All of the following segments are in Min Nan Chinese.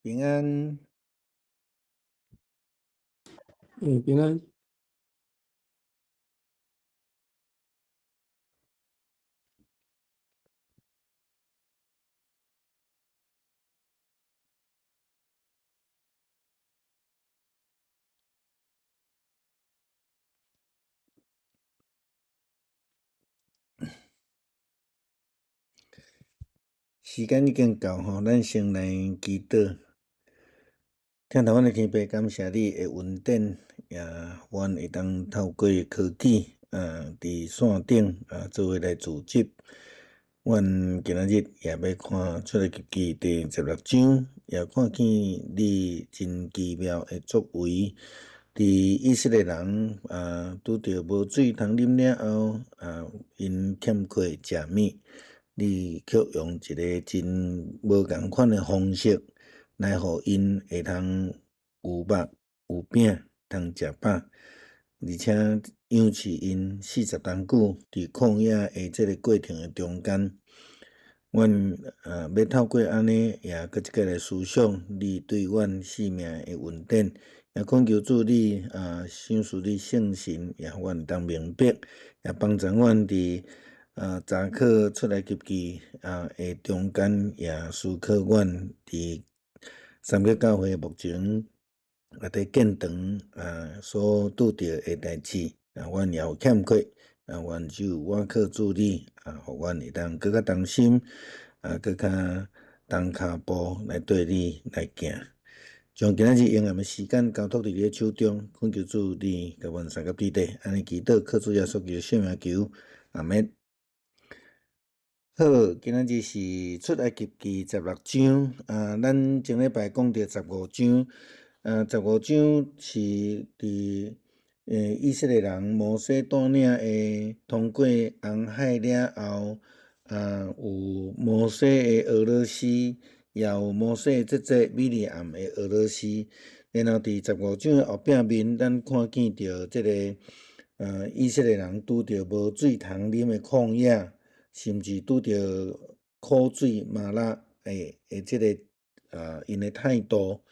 平安。平安。時間已經到吼，咱先來祈禱。疼痛阮的天父，感謝你的恩典，也阮會當透過科技啊，佇線頂啊，做伙來組織。阮今仔日也欲看出埃及記第十六章，也看見你真奇妙的作為。佇以色列人啊，拄著無水通啉了後，啊，𪜶欠缺食物，你卻用一个真無仝款的方式，來予𪜶會通有肉有餅通食飽，而且養飼𪜶40冬久，佇曠野的這个過程的中間，阮啊欲透過按呢，也閣一擺來思想你對阮性命的恩典，也懇求主你啊賞賜你聖神，也予阮會當明白，也幫助阮佇啊查考出埃及記啊的中間，也思考阮佇三個教會目前啊佇建堂啊所拄著的代誌，啊，阮也有欠缺，啊，阮只有倚靠主你，啊，予阮會當閣較同心，啊，閣較同跤步來綴你來行。將今仔日閒的時間交託佇你的手中，懇求主你共阮相佮佇底，按呢祈禱，靠主耶穌基督聖名求，阿們。好，今仔日是出埃及記十六章，啊，咱前禮拜講著十五章，啊，十五章是佇以色列人摩西帶領的通過紅海了後，啊，有摩西的俄羅斯，也有摩西的姐姐米利暗的俄羅斯，然後佇十五章的後壁面，咱看見著這个，以色列人拄著無水通啉的曠野。甚至拄著苦水瑪拉的這个啊，𪜶的態度。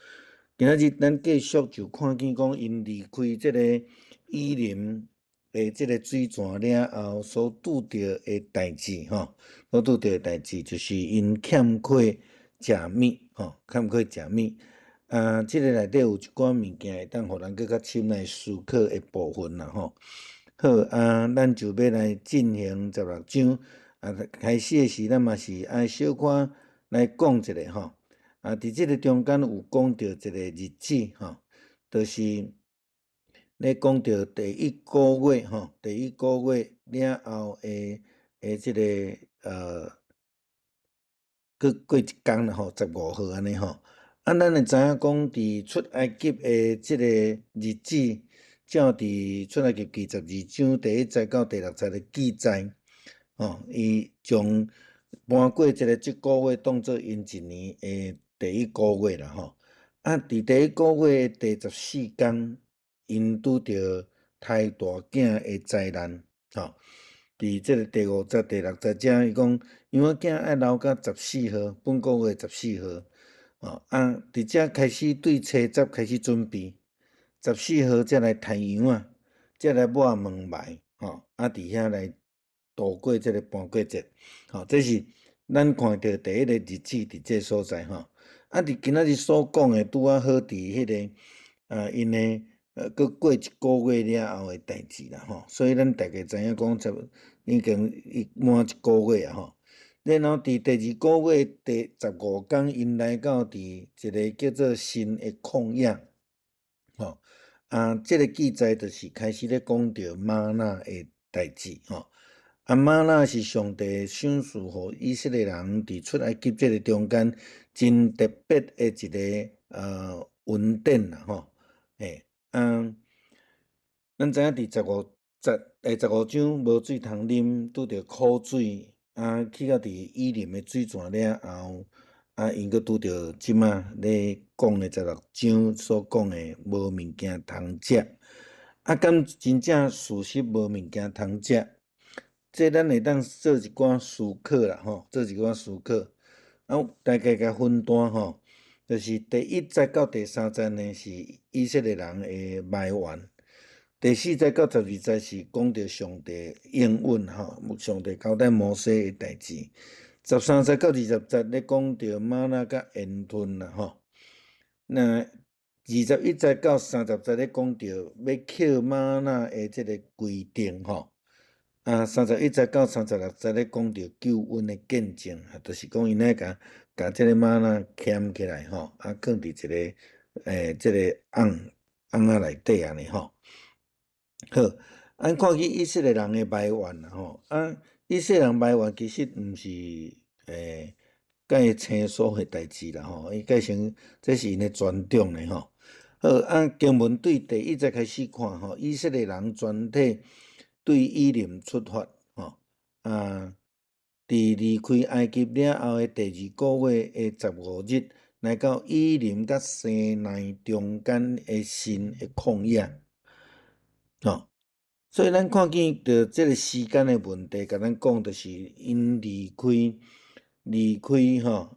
今仔日咱繼續就看見講，𪜶離開這个以琳的這个水泉了後，所拄著的代誌吼，所拄著的代誌就是𪜶欠缺食物吼，欠缺食物。啊，這个內底有一寡物件會當予咱閣較深來思考的部分啦吼。好，啊，咱就欲來進行十六章。啊，開始的時，咱嘛是愛小可來講一下吼。啊，佇這个中間有講著一个日子吼，就是咧講著第一個月吼，第一個月了後的這个閣過一工啦吼，15號按呢吼。啊，咱會知影講，佇出埃及的這个日子，照佇出埃及記12章第一節到第六節的記載，吼，伊將搬過這个這個月當做𪜶一年的第一個月啦吼。啊，佇第一個月的第14工，𪜶拄著刣大囝的災難，吼。佇這个第五節、第六節遮，伊講羊仔囝愛留到十四號，本個月十四號，吼，啊，佇遮開始對初十開始準備，十四號才來刣羊仔，才來抹門牌，吼，啊，佇遐來度過這个盤過節，吼，這是咱看著第一个日子佇這所在，吼，啊，佇今仔日所講的拄仔好佇彼个，啊，𪜶的，閣過一个月了後的代誌啦，吼，所以咱大家知影講，這已經滿一个月啊，吼。然後佇第二个月第15工，𪜶來到佇一个叫做新的曠野，吼，啊，這个記載就是開始咧講著嗎哪的代誌，吼。啊，嗎哪是上帝賞賜予以色列人佇出埃及這个中間真特別的一个恩典啦，吼，嘿，啊，咱知影佇十五節第15章無水通啉，拄著苦水，啊，去到佇以琳的水泉了後，啊，𪜶閣拄著這馬咧講的十六章所講的無物件通食，啊，敢真正事實無物件通食？這咱會當做一寡思考啦，吼，做一寡思考。啊，大概共分段吼，就是第一節到第三節呢，是以色列人的埋怨；第四節到12節是講著上帝應允吼，上帝交代摩西的代誌。13節到20節咧講著嗎哪佮煙吞啦吼。那21節到30節咧講著欲抾嗎哪的這个規定吼。啊，31節到36節咧講著救恩的見證，就是講𪜶愛共共這个嗎哪撿起來吼，啊，囥佇一个這个甕甕仔內底按呢吼。好，咱看見以色列人的埋怨啦吼，啊，以色列人埋怨其實毋是蓋清楚的代誌啦吼，伊蓋成這是𪜶的傳統咧吼。好，啊，經文對第一節開始看吼，以色列人全體對以琳出發吼，啊，佇離開埃及了後的第二個月的15日，來到以琳佮西奈中間的新的曠野，吼。所以咱看見著這个時間的問題，共咱講，就是𪜶離開吼，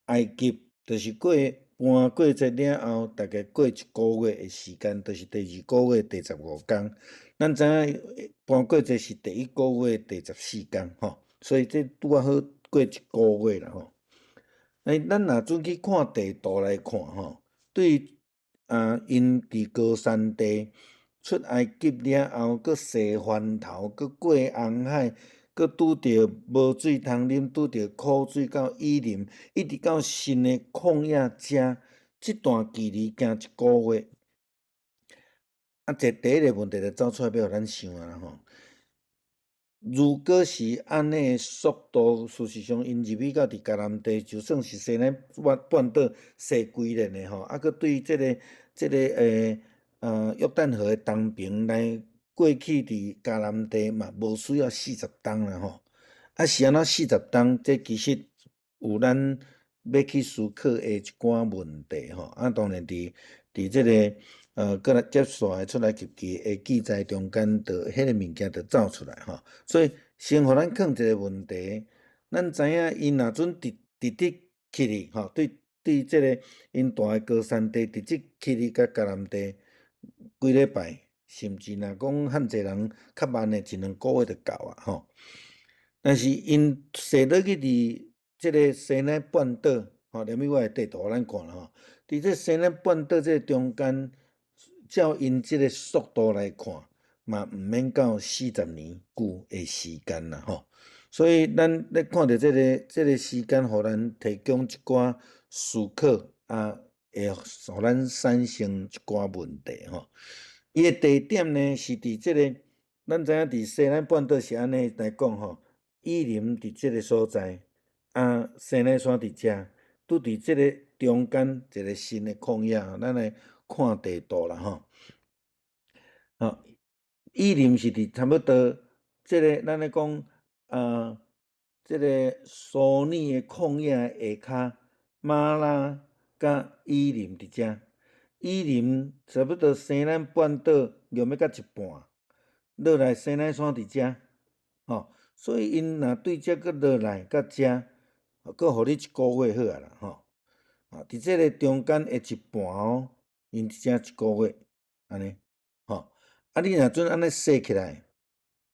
埃及，就是過盤過節了後，大概過一個月的時間，就是第二個月第十五工。咱知影盤過節是第一個月第14工吼，所以這拄仔好過一個月啦吼。欸，咱若準去看地圖來看吼，對啊，𪜶佇高山地出埃及了後，閣踅番頭，閣過紅海，閣拄著無水通啉，拄著苦水到以琳，一直到新的曠野遮，這段距離行一個月。啊，這第一个問題就走出來欲予咱想啊啦吼。如果是按呢的速度，事實上，𪜶入去到佇迦南地，就算是西奈半島踅規輪的吼，啊，閣對這个約旦河的東爿來過去佇迦南地嘛，無需要40冬啦吼。啊，是按怎四十冬？這其實有咱欲去思考的一寡問題吼。啊，當然佇這个閣來接續的出埃及記的記載中間，就彼个物件就走出來吼。所以先予咱囥一个問題，咱知影𪜶若準直直直去哩吼，對對，這个𪜶蹛的高山地直直去哩佮迦南地幾禮拜，甚至若講漢濟人較慢的，一兩個月就到啊吼。但是𪜶踅落去佇這个西奈半島，吼，連物我的地圖咱看啦吼，佇這西奈半島這个中間，照𪜶這个速度來看，嘛毋免到40年久的時間啦吼。所以咱咧看著這个時間，予咱提供一寡思考，啊，會予咱產生一寡問題吼。伊的地點呢，是佇這个，咱知影佇西奈半島是按呢來講吼，以琳佇這个所在，啊，西奈山佇遮，拄佇這个中間一个新的曠野，咱來看地圖啦吼。吼，以琳是佇差不多這个，咱咧講啊，這个蘇爾的曠野下跤，瑪拉佮以琳佇遮。以琳差不多西奈半島約欲到一半，落來西奈山佇遮，吼，所以𪜶若對遮閣落來到遮，閣予你一個月好啊啦，吼。啊，佇這个中間的一半哦，𪜶佇遮一個月，按呢，吼。啊，你若準按呢算起來，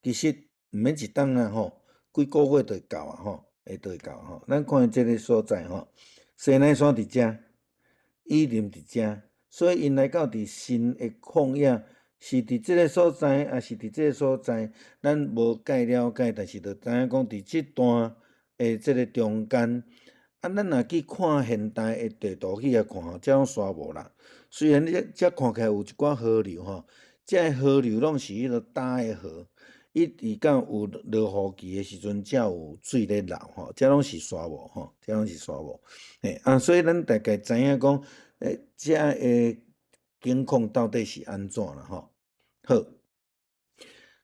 其實毋免一冬啊，吼，幾個月就會到啊，吼，會就會到吼。咱看這个所在吼，西奈山佇遮，以琳佇遮，所以𪜶來到佇新的曠野，是佇這个所在，抑是佇這个所在，咱無蓋了解，但是就知影講佇這段的這个中間，啊，咱若去看現代的地圖去遐看吼，遮攏沙漠啦。雖然你遮看起來有一寡河流吼，這个河流攏是彼个乾的河，一直到有落雨季的時陣，才有水咧流吼，遮攏是沙漠吼，遮攏是沙漠。嘿，啊，所以咱大概知影講，遮的境況到底是按怎啦吼。好，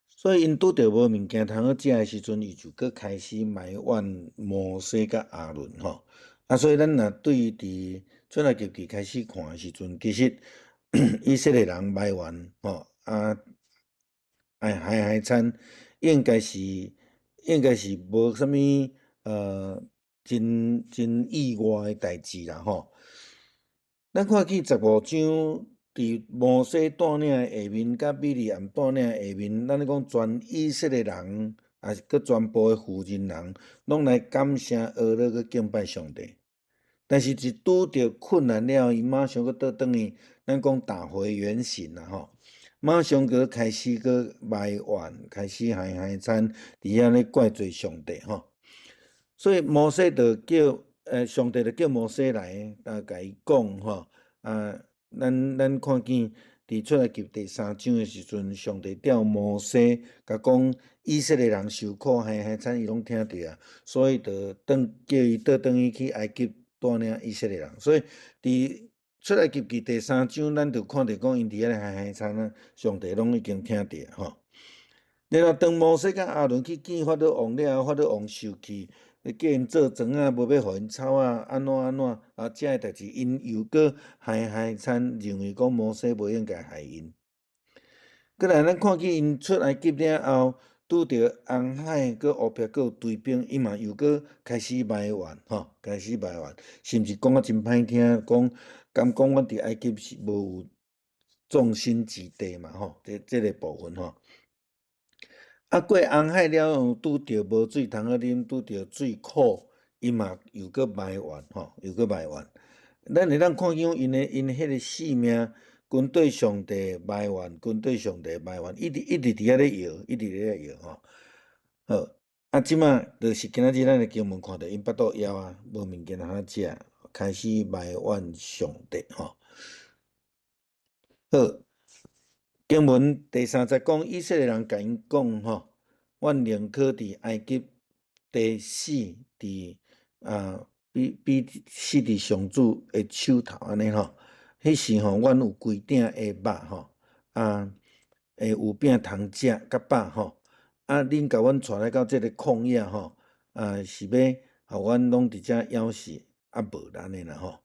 所以𪜶拄著無物件通好食的時陣，伊就閣開始埋怨摩西佮亞倫吼。啊，所以咱若對佇出埃及記開始看的時陣，其實以色列人埋怨吼，啊，愛海海餐應該是無啥物真真意外的代誌啦吼。咱看見15章，佇摩西帶領的下面，佮米利暗帶領的下面，咱咧講全以色列人，抑是閣全部的婦人人，攏來感謝呵咾閣敬拜上帝。但是，一拄著困難了後，伊馬上閣倒轉去，咱講打回原形啦吼。馬上閣開始閣埋怨，開始害害慘，佇遐咧怪罪上帝吼。所以摩西就叫，上帝就叫摩西來，啊，共伊講吼，啊，咱看見佇出埃及第三章的時陣，上帝調摩西，共講以色列人受苦害害慘，伊攏聽著啊，所以就轉叫伊倒轉去去埃及帶領以色列人。所以佇出埃及記第三章，咱就看著講𪜶佇遐咧害害慘啊，上帝攏已經聽著吼。然後當摩西佮亞倫去見法老王了後，法老王受氣，叫𪜶做庄仔，無欲予𪜶走啊，按怎按怎啊，這个代誌𪜶又閣害害慘，認為講摩西無應該害𪜶。閣來，咱看見𪜶出埃及了後，拄著紅海，閣烏白，閣有追兵，伊嘛又閣開始埋怨，吼，開始埋怨，甚至講甲真歹聽，講敢講阮佇埃及是無有葬身之地嘛，吼，這個部分吼。啊，過紅海了後，拄著無水通好啉，拄著水苦，伊嘛又閣埋怨，吼，又閣埋怨。咱會當看見𪜶的彼个性命，針對上帝埋怨，針對上帝埋怨，一直一直佇遐咧搖，一直佇咧搖吼。好，啊，這馬就是今仔日咱的經文看著𪜶腹肚枵啊，無物件通食，開始埋怨上帝吼。好，經文第三節講，以色列人共𪜶講吼，阮寧可佇埃及地死，佇啊比死佇上主的手頭按呢吼。彼時吼，阮有規鼎的肉吼，啊，會有餅通食較飽吼。啊，恁共阮帶來到這個曠野吼，啊，是欲予阮攏佇遮枵死，啊無按呢啦吼。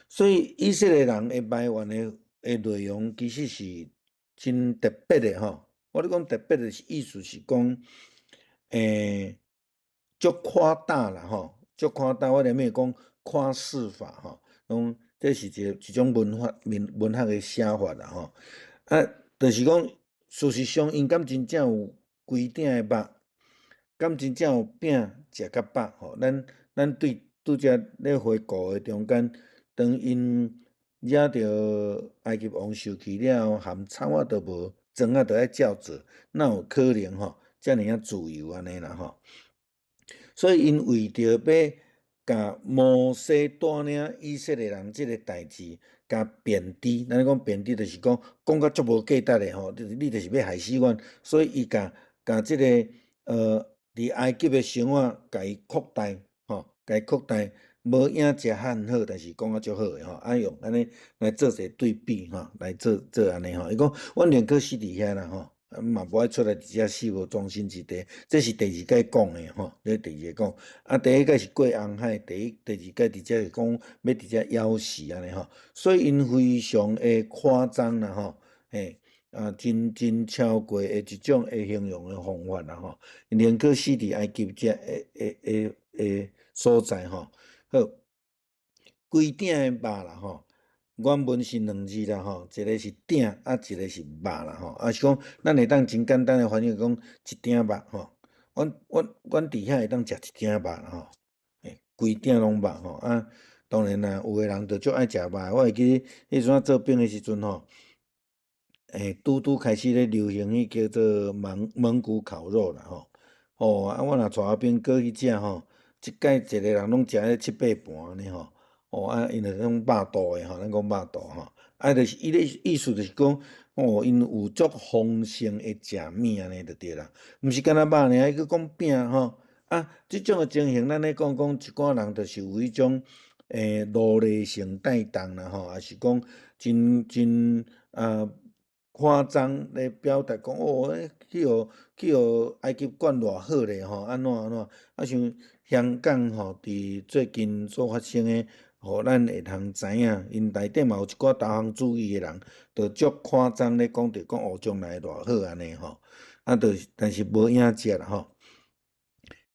所以以色列人的埋怨的內容其實是真特別的吼。我咧講特別的意思是講，足誇大啦吼，足誇大。我連咩講誇飾法吼，講這是一種文學的寫法啦吼。啊，就是講事實上，𪜶敢真正有規鼎的肉，敢真正有餅食較飽吼。咱對拄才咧回顧的中間，當𪜶惹著埃及王受氣了後，含草仔都無，庄仔都愛照做，哪有可能吼？遮爾仔自由按呢啦吼？所以𪜶為著欲共摩西帶領以色列人這个代誌，共貶低，咱講貶低就是講講甲足無價值的吼，就是你就是欲害死阮，所以伊共共這个佇埃及的生活，共伊擴大吼，共伊擴大，無影食漢好，但是講甲足好的吼，啊用按呢來做一個對比吼，來做做按呢吼。伊講阮寧可死佇遐啦吼，嘛無愛出來佇遮死無葬身之地。這是第二擺講的吼，這第二個講。啊，第一擺是過紅海，第二擺佇遮是講欲佇遮枵死按呢吼。所以𪜶非常的誇張啦吼，嘿，啊，真超過的一種的形容的方法啦吼。寧可死佇埃及遮的所在吼。好，規鼎的肉啦吼，原文是兩字啦吼，一个是鼎，啊一个是肉啦吼，啊是講咱會當真簡單的翻譯講一鼎肉吼，阮佇遐會當食一鼎肉啦吼，嘿，規鼎攏肉吼，啊，當然啦，有的人就足愛食肉，我會記彼陣做兵的時陣吼，拄拄開始咧流行彼叫做蒙古烤肉啦吼，吼，啊，我若帶阿兵哥去食吼，這擺一個人攏食彼七八盤按呢吼，哦啊，𪜶就種肉肚的吼，咱講肉肚吼，啊，就是伊咧意思就是講，哦，𪜶有足豐盛的食物按呢就對啦，毋是干焦肉爾，伊閣講餅吼，啊，這種的情形，咱咧講講一寡人就是有彼種奴隸性帶動啦吼，抑是講真真啊誇張咧表達講哦，去予埃及管偌好咧吼，按怎按怎，啊像香港吼，佇最近所發生的，予咱會通知影，𪜶內底嘛有一寡東方主義的人，就足誇張咧講著講哦，將來偌好按呢吼，啊，就是但是無影食啦吼。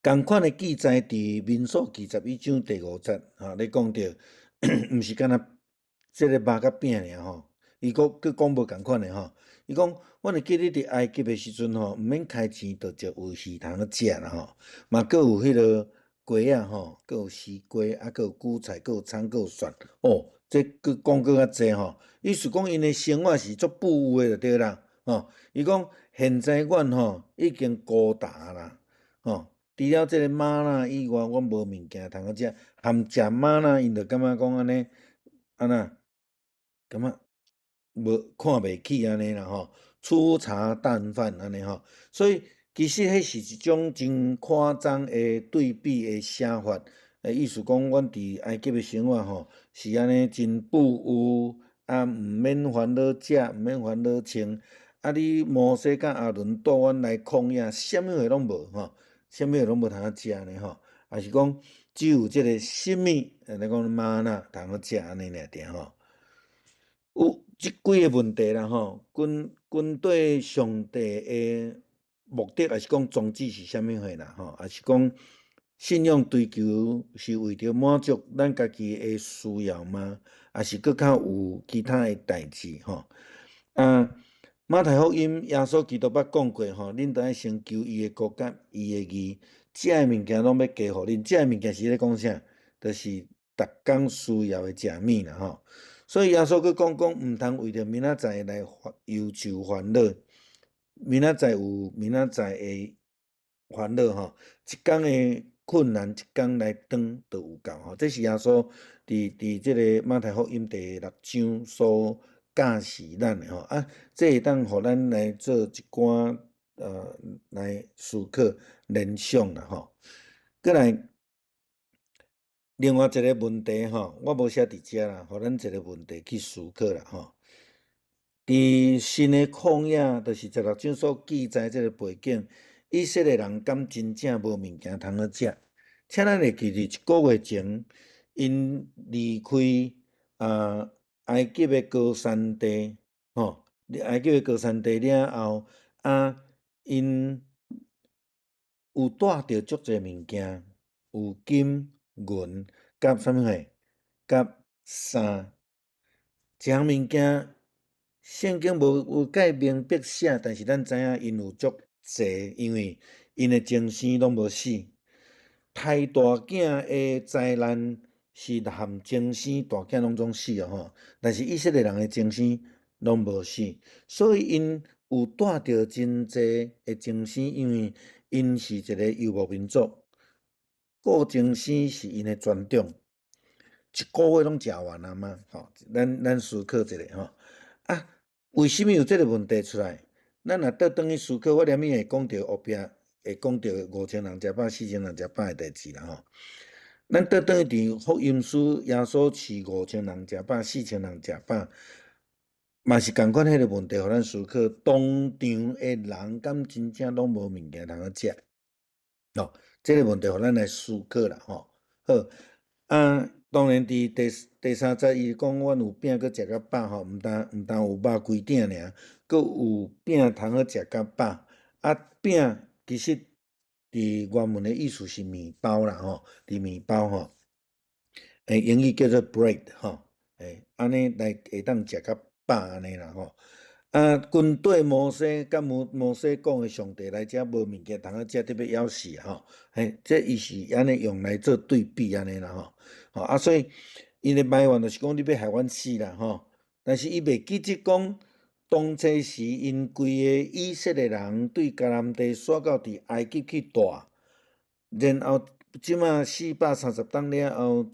仝款的記載佇民數記11章第5節，吼咧講著，毋是干焦這个肉佮餅爾吼，伊閣閣講無仝款的吼。伊講，阮會記得佇埃及的時陣吼，毋免開錢，就就有魚通好食啦吼，嘛閣有彼个瓜仔吼，閣有絲瓜，啊閣有韭菜，閣有蔥，閣有蒜，哦，這閣講閣較濟吼。意思講𪜶的生活是足富有的就對啦，吼。伊講現在阮吼已經孤單啦，吼。除了這个嗎哪以外，阮無物件通好食，含食嗎哪，𪜶就感覺講按呢，按怎，感覺無看袂起按呢啦吼，粗茶淡飯按呢吼。所以其實彼是一種真誇張的對比的寫法，意思講阮佇埃及的生活吼，是按呢真富有，啊，毋免煩惱食，毋免煩惱穿，啊，你摩西佮亞倫帶阮來曠野，啥物貨攏無吼。啥物攏無通好食呢吼，抑是講只有這个啥物，來講嗎哪通好食按呢爾爾吼。有這幾个問題啦吼，針對上帝的目的，抑是講宗旨是啥物貨啦吼，抑是講信仰追求是為著滿足咱家己的需要嗎？抑是閣較有其他的代誌吼？啊，馬太福音耶穌基督捌講過吼，恁著愛先求伊的國佮伊的義，這个物件攏欲加予恁。這个物件是咧講啥？就是逐工需要的食物啦吼。所以耶穌閣講講，毋通為著明仔載來憂愁煩惱，明仔載有明仔載的煩惱吼，一工的困難一工來當就有夠吼。這是耶穌佇這個馬太福音第六章所教示咱的吼，啊，這會當予咱來做一寡來思考聯想啦吼。閣來另外一个問題吼，我無寫佇遮啦，予咱一个問題去思考啦吼。佇新的曠野，就是十六章所記載這个背景，以色列人敢真正無物件通好食？請咱會記得一个月前，𪜶離開埃及的歌珊地，吼，埃及的歌珊地了後，啊，𪜶有帶著足濟物件，有金銀佮啥物貨，佮衫，這項物件，聖經無有蓋明白寫，但是咱知影𪜶有足濟，因為𪜶的前生攏無死，刣大囝的災難是含前生大囝攏總死哦吼，但是以色列人的前生攏無死，所以𪜶有帶著真濟的前生，因為𪜶是一个遊牧民族，顧前生是𪜶的傳統，一个月攏食完啊嘛，吼，咱思考一下吼，啊，為啥物有這个問題出來？咱若倒轉去思考，我連物會講著後壁會講著5000人食飽，4000人食飽的代誌啦吼。咱倒轉去佇福音書，耶穌飼五千人食飽，四千人食飽，嘛是仝款彼个問題，予咱思考。當場的人敢真正攏無物件通好食？哦，這个問題予咱來思考啦吼。好，啊，當然佇第三節伊講，阮有餅閣食較飽吼，毋但有肉規鼎爾，閣有餅通好食較飽。啊，餅其實佇原文的意思是麵包啦吼，佇麵包吼，英語叫做 bread 吼，按呢來會當食較飽按呢啦吼。啊，軍隊摩西佮摩西講的上帝來遮無物件通好食，得欲枵死吼。嘿，這伊是按呢用來做對比按呢啦吼。吼啊，所以𪜶的埋怨就是講你欲害阮死啦吼。但是伊袂記得講，當初時𪜶規个以色列人對迦南地徙到佇埃及去蹛，然後這馬430冬了後，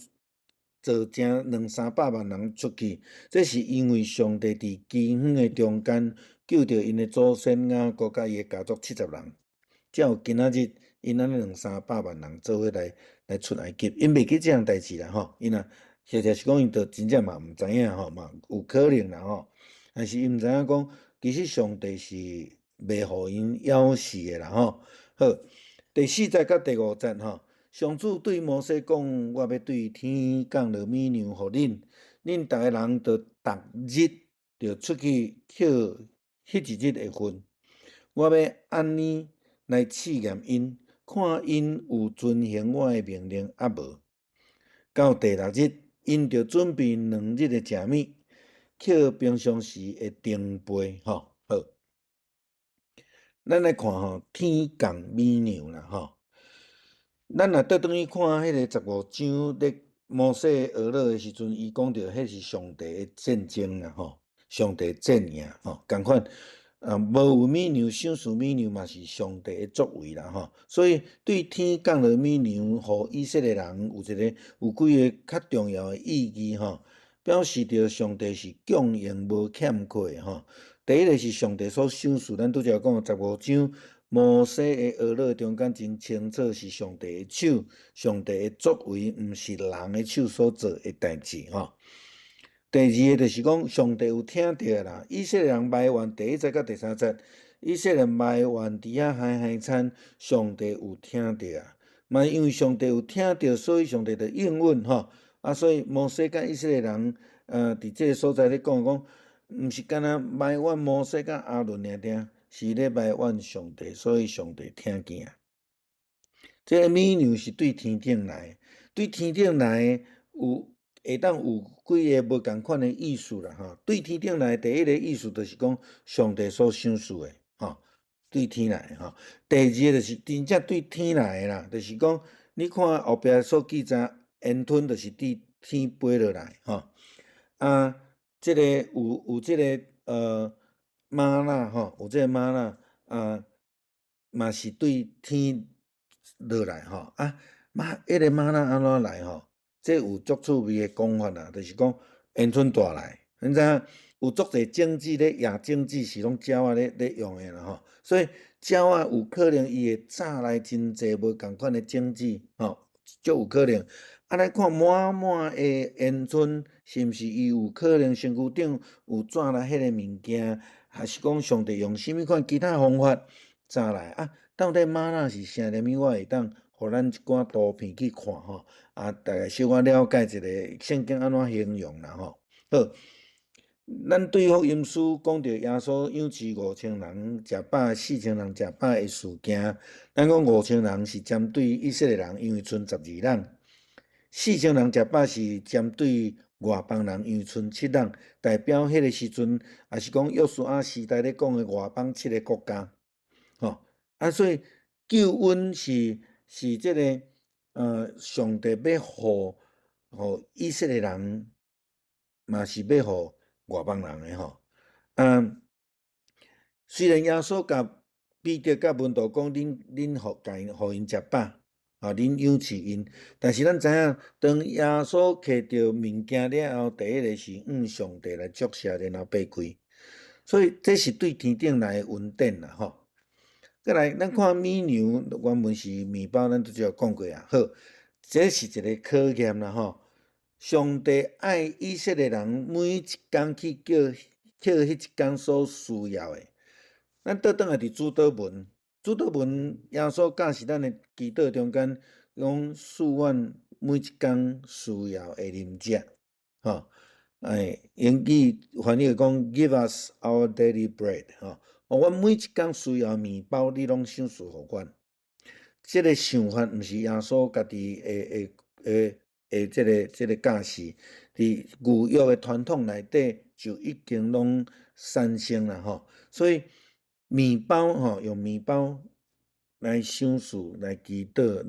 造成兩三百萬人出去，這是因為上帝佇飢荒的中間救著𪜶的祖先雅各佮伊的家族70人，才有今仔日𪜶按呢兩三百萬人做伙來出埃及。𪜶袂記這項代誌啦吼，𪜶若或者是講𪜶著真正嘛毋知影吼，嘛有可能啦吼。但是𪜶毋知影講，其實上帝是袂予𪜶枵死的啦吼。好，第四節佮第五節吼，上主對摩西講：我欲對天降落米糧予恁，恁逐个人著逐日著出去抾彼一日的份。我欲按呢來試驗𪜶，看𪜶有遵行我的命令抑無。到第六日， 𪜶著準備2日的食物，抾平常時的定倍吼。好，咱來看吼，天降米糧啦吼。咱若倒轉去看彼个十五章咧，摩西哀禱的時陣，伊講著彼是上帝的戰爭啦吼，上帝戰贏吼，仝款啊，無有米糧，賞賜米糧嘛是上帝的作為啦吼。所以對天降落米糧，予以色列人有一個有幾个較重要的意義吼，表示著上帝是供應無欠缺的吼。第一个是上帝所賞賜，咱拄才講十五章摩西的哀禱中間真清楚是上帝的手，上帝的作為，毋是人的手所做的代誌吼。第二个就是講上帝有聽著啦，以色列人埋怨第一節佮第三節，以色列人埋怨佇遐海海餐，上帝有聽著啊，嘛因為上帝有聽著，所以上帝就應允吼。啊，所以摩西佮以色列人，佇這个所在咧講講，毋是干焦埋怨摩西佮亞倫爾爾，是咧埋怨上帝，所以上帝聽見啊。這个米糧是對天頂來，對天頂來有會當有幾个無仝款的意思啦吼。對天頂來，第一个意思就是講上帝所賞賜的吼，對天來吼。第二个就是真正對天來的啦，就是講你看後壁所記載，煙囪就是對天飛落來吼。啊，這个有這个嗎哪吼，有這个嗎哪啊，嘛是對天落來吼。啊，嗎，彼个嗎哪按怎來吼？這有足趣味的講法啦，就是講煙囪帶來，你知影有足濟種子咧，野種子是攏鳥仔咧用的啦吼，所以鳥仔有可能伊會炸來真濟無仝款的種子吼，足有可能。啊，來看滿滿的煙囪，是毋是伊有可能身軀頂有帶來彼个物件，還是講上帝用啥物款其他方法炸來？啊，到底嗎哪是啥物？我會當予咱一寡圖片去看吼，啊，大概小可了解一下聖經按怎形容啦吼。好，咱對福音書講著耶穌養飼5000人食飽，4000人食飽的事件，咱講五千人是針對以色列人，因為賰12人；四千人食飽是針對外邦人，因為賰七人，代表彼个時陣，也是講約書亞時代咧講的外邦七个國家，吼。啊，所以救恩是這个上帝欲予以色列人，嘛是欲予外邦人的吼。嗯，雖然耶穌共彼得佮門徒講，恁予𪜶食飽，啊，恁養飼𪜶，但是咱知影，當耶穌摕著物件了後，第一个是向上帝來祝謝，然後擘開，所以這是對天頂來的恩典啦，吼。過來，咱看米糧原文是麵包，咱拄才有講過啊。好，這是一個考驗啦，吼。上帝愛以色列人每一工去抾彼一工所需要的。咱倒轉來佇主禱文，主禱文耶穌教示咱的祈禱中間，講賜阮每一工需要的飲食，吼。哎，英語翻譯講 Give us our daily bread，吼。阮每一工需要麵包，你攏賞賜予阮。這个想法毋是耶穌家己的這个教示，佇舊約的傳統內底就已經攏產生啦吼。所以麵包吼，用麵包來賞賜、來祈禱、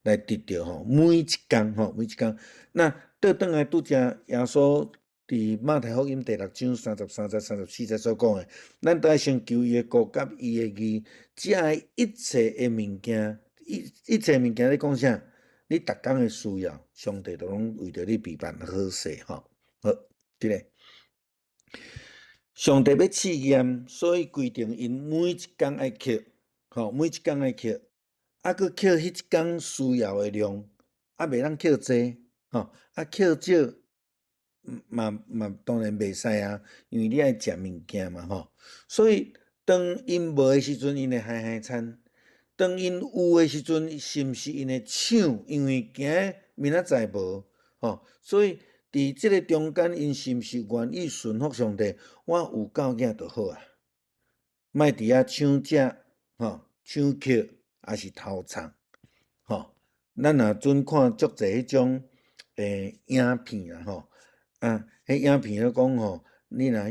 來得著吼，每一工吼，每一工。那倒轉來拄才耶穌佇馬太福音第六章33節、34節所講的，咱都愛先求伊的國佮伊的義，這一切的物件，一切物件咧講啥？你逐工的需要，上帝都攏為著你備辦好勢吼。好，這个上帝欲試驗，所以規定𪜶每一工愛抾，吼，每一工愛抾，啊，閣抾彼一工需要的量，啊，袂當抾濟，吼，啊，抾少嘛當然袂使啊，因為你愛食物件嘛，吼。所以當𪜶無的時陣，𪜶會海海餐；當𪜶有的時陣，是毋是𪜶會搶？因為驚明仔載無，吼。所以佇這个中間，𪜶是毋是願意順服上帝？我有夠額就好啊，莫佇遐搶食，吼，搶抾，抑是偷藏，吼。咱若準看足濟彼種的影片啦吼，啊，彼影片咧講吼，你若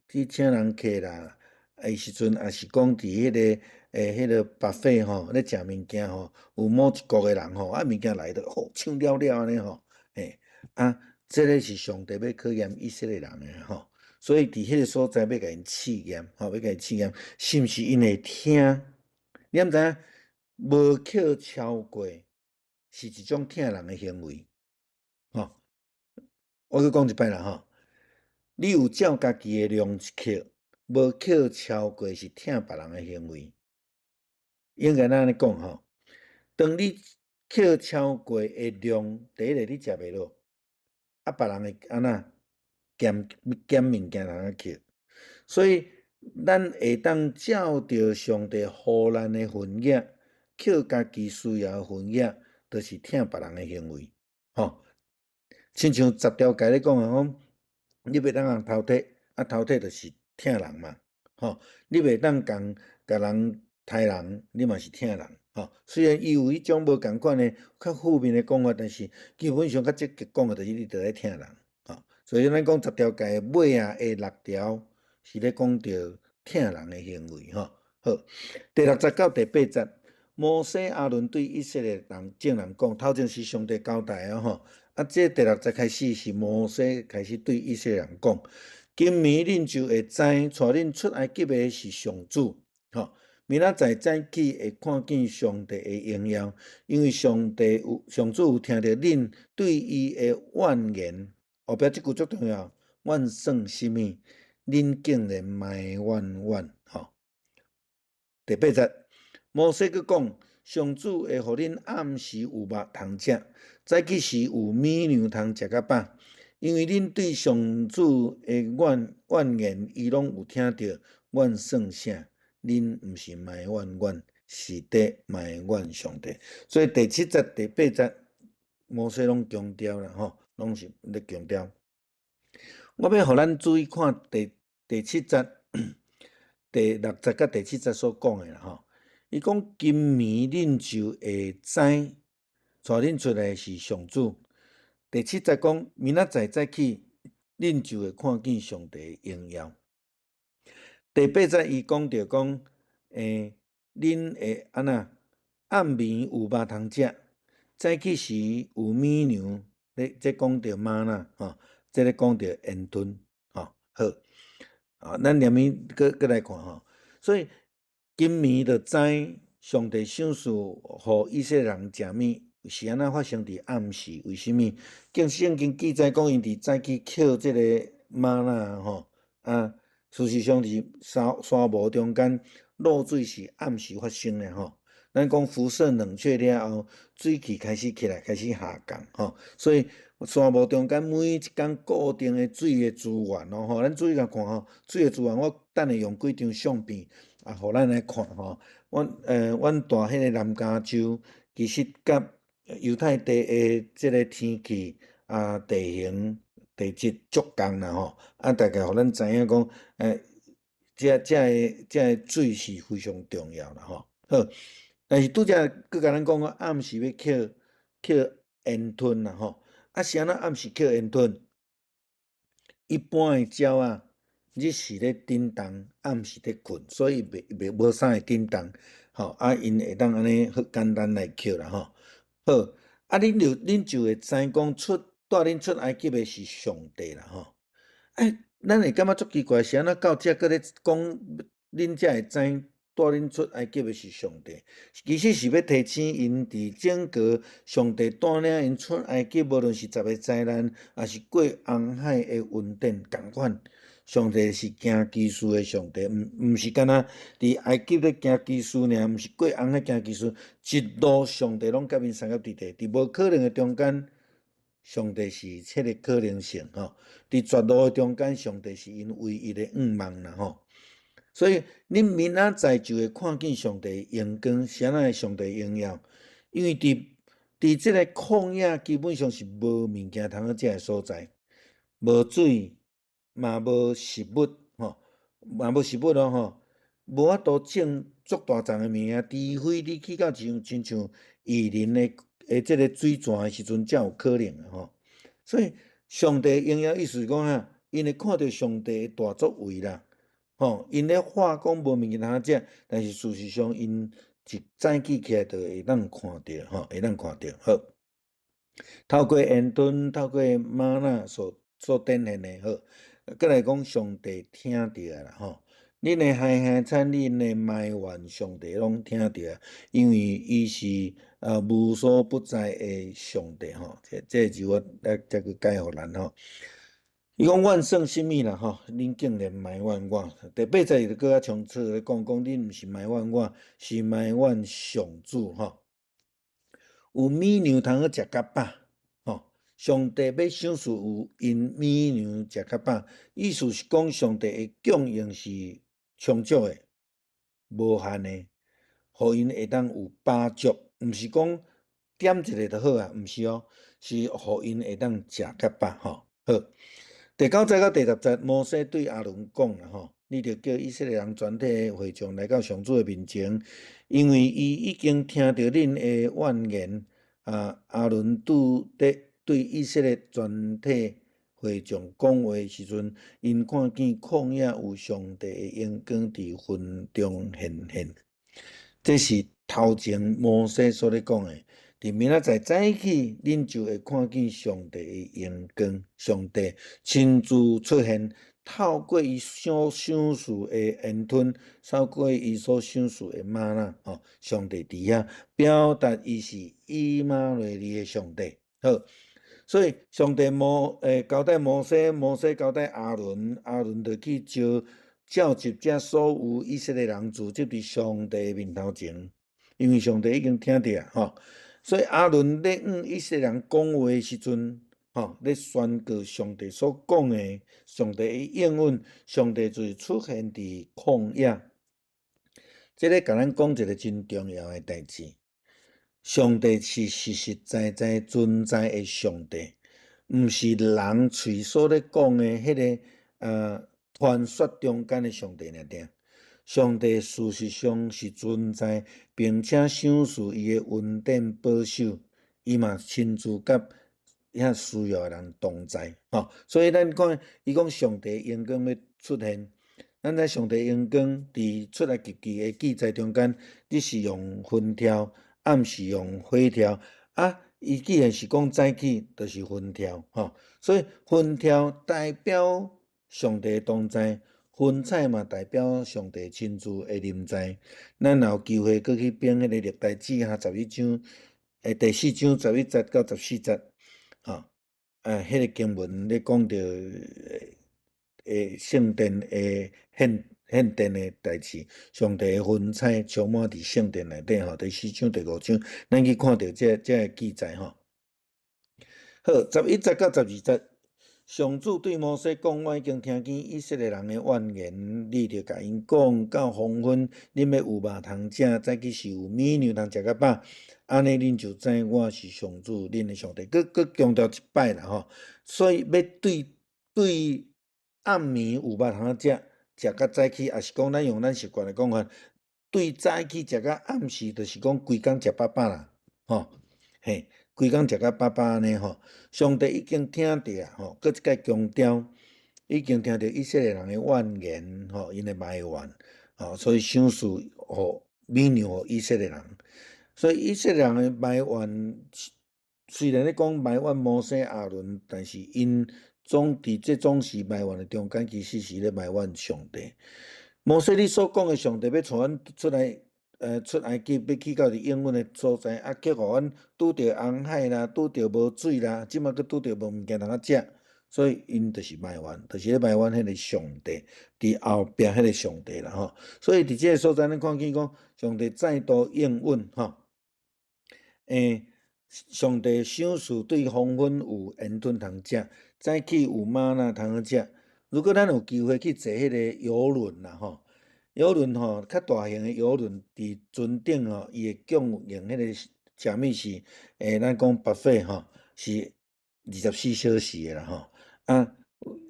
去請人客啦，彼時陣也是講佇彼個 buffet 吼咧食物件吼，有某一國的人吼，啊物件來著吼搶了了按呢吼，嘿，啊，這个是上帝欲考驗以色列人的吼，所以佇彼个所在欲共𪜶試驗，吼，欲共𪜶試驗，是毋是𪜶會聽？你敢知影？無抾超過是一種疼人的行為，吼。我閣講一擺啦吼，你有照家己的量去抾，無抾超過是疼別人的行為。應該按呢講吼，當你抾超過的量，第一個你食袂落，啊，別人會按怎減減物件通去抾，所以咱會當照著上帝予咱的份額，抾家己需要的份額，就是疼別人的行為，吼。親像十條誡咧講的講，你袂當共偷摕，啊偷摕就是疼人嘛，吼。你袂當共共人刣人，你嘛是疼人，吼。雖然伊有彼種無仝款的較負面的講法，但是基本上較積極講的，就是你著愛疼人，吼。所以咱講十條誡尾仔的六條是咧講著疼人的行為，吼。好，第六節到第八節，摩西亞倫對以色列人眾人講，頭前是上帝交代的吼。啊，這第六節開始是摩西開始對以色列人講：今暝恁就會知，帶恁出埃及的是上主，吼。明仔載早起會看見上帝的榮耀，因為上帝有上主有聽著恁對伊的怨言。後壁這句足重要，怨算啥物？恁竟然埋怨阮，吼。第八節，摩西閣講：上主會予恁暗時有肉通食，早起時有米糧通食較飽，因為恁對上主的怨言，伊攏有聽著。怨算啥？恁毋是埋怨阮，是佇埋怨上帝。所以第七節、第八節，摩西攏強調啦，吼，攏是咧強調。我欲予咱注意看第七節、第六節佮第七節所講的啦，吼。伊講今暝恁就會知，帶恁出來是上主。第七節講明仔載早起，恁就會看見上帝的榮耀。第八節伊講著講，恁會按怎？暗暝有肉通食，早起時有米糧。咧，這講著嗎哪，吼，這咧講著煙吞，吼，好。啊，咱連面閣閣來看吼，所以今暝就知上帝賞賜予以色列人食物是按怎發生佇暗時？為啥物？經聖經記載講，𪜶佇早起抾這个嗎哪吼，啊，事實上佇沙漠中間漏水是暗時發生的吼。咱講輻射冷卻了後，水汽開始起來，開始下降吼，所以沙漠中間每一工固定的水的資源哦吼，咱注意共看吼，水的資源，我等下用幾張相片啊，予咱來看吼。阮蹛彼个南加州，其實佮猶太地的這个天氣啊、地形、地質足仝啦吼，啊，大概予咱知影講，這個水是非常重要啦吼。好，但是拄才閣共咱講講暗時欲抾抾煙吞啦吼，啊是按怎暗時抾煙吞？一般的鳥仔日時咧振動，暗時咧睏，所以袂無啥會振動，吼啊𪜶會當按呢好簡單來抾啦吼。好，啊恁就會知講出帶恁出埃及的是上帝啦吼。欸，咱會感覺足奇怪，是按怎到這閣咧講，恁才會知帶恁出埃及的是上帝？其實是欲提醒𪜶佇整個上帝帶領𪜶出埃及，無論是十个災難，抑是過紅海的恩典仝款。上帝是行奇事的上帝，毋是干焦佇埃及咧行奇事爾，毋是過紅海行奇事，一路上帝攏佮𪜶相佮佇佇，佇無可能的中間，上帝是彼个可能性吼。佇絕路的中間，上帝是𪜶唯一的向望啦吼。所以，恁明仔載就會看見上帝的榮光，是按怎的上帝榮耀？因為佇這个曠野基本上是無物件通好食的所在，無水，嘛無食物吼，嘛無食物咯吼，無法度種足大叢的物件，除非你去到一種親像雨林的這个水泉的時陣，才有可能吼。所以上帝榮耀意思是講啥？𪜶會看著上帝的大作為啦，吼！𪜶咧話講無物件通食，但是事實上𪜶一早起起來就會當看著，吼，會當看著。好，透過煙雲，透過嗎哪所展現的好，閣來講上帝聽著啦，吼！恁的哀哀慘，恁的埋怨，上帝攏聽著，因為伊是無所不在的上帝，吼！這字我再閣解予咱吼。伊講怨算啥物啦？吼，恁竟然埋怨我。第八節伊就閣較清楚咧講，講恁毋是埋怨我，是埋怨上主吼。有乳牛通好食較飽，吼！上帝要賞賜予𪜶乳牛食較飽，意思是講上帝的供應是充足的、無限的，予𪜶會當有飽足，毋是講點一个就好啊，毋是哦，是予𪜶會當食較飽吼。好。第九節到第十節，摩西對亞倫講啦吼，你著叫以色列人全體會眾來到上主的面前，因為伊已經聽著恁的怨言。啊，亞倫拄佇對以色列全體會眾講話的時陣，𪜶看見曠野有上帝的榮光佇雲中顯現。這是頭前摩西所咧講的。佇明仔載早起，恁就會看見上帝的榮光，上帝親自出現，透過伊所賞賜的煙雲，透過伊所賞賜的嗎哪，吼，上帝佇遐表達伊是以馬內利的上帝。好，所以上帝交代摩西，摩西交代亞倫，亞倫就去召集這所有以色列人聚集佇上帝面頭前，因為上帝已經聽著啊，吼。所以亞倫咧向以色列人講話的時陣，吼，咧宣告上帝所講的，上帝的應允，上帝就是出現佇曠野。這个共咱講一個真重要的代誌，上帝是實實在在存在的上帝，毋是人喙所咧講的彼个傳說中間的上帝爾爾。上帝事實上是存在，並且賞賜伊的恩典保守，伊嘛親自佮遐需要的人同在，吼。所以咱看，伊講上帝榮光欲出現，咱知上帝榮光佇出埃及記的記載中間，你是用雲柱，暗時用火柱，啊，伊既然是講早起，就是雲柱，吼。所以雲柱代表上帝同在。雲彩嘛，代表上帝親自的臨在。咱若有機會閣去編彼个歷代志下11章，第四章11節到14節，吼，啊，彼个經文咧講著聖殿的獻殿的代誌，上帝的雲彩充滿佇聖殿內底吼，第四章第五章，咱去看著這个記載吼。好，11節到12節。上主對摩西講：我已經聽見以色列人的怨言，你著共𪜶講，到黃昏，恁欲有肉通食，早起時有乳牛通食較飽，按呢恁就知我是上主恁的上帝。閣閣強調一擺啦吼，所以欲對暗暝有肉通食，食較早起，抑是講咱用咱習慣的講法，對早起食到暗時，就是講規工食飽飽啦，吼，嘿。規工食甲飽飽按呢吼，上帝已經聽著啊吼，閣一擺強調，已經聽著以色列人的怨言吼，𪜶的埋怨，吼，所以賞賜予乳牛予以色列人。所以以色列人的埋怨，雖然咧講埋怨摩西亞倫，但是𪜶總佇這總是埋怨的中間，其實是咧埋怨上帝。摩西你所講的上帝欲帶阮出來。出埃及欲去到佇應允的所在，啊，結果阮拄著紅海啦，拄著無水啦，這馬閣拄著無物件通啊食，所以𪜶就是埋怨，就是咧埋怨彼個上帝，佇後壁彼個上帝啦吼。所以佇這个所在，咱看見講上帝再度應允吼，上帝賞賜對黃昏有煙雲通食，早起有嗎哪通食。如果咱有機會去坐彼個遊輪啦吼。遊輪吼，較大型的遊輪佇船頂吼，伊會供應彼個食物是，咱講 buffet 吼，是24小時的啦吼。啊，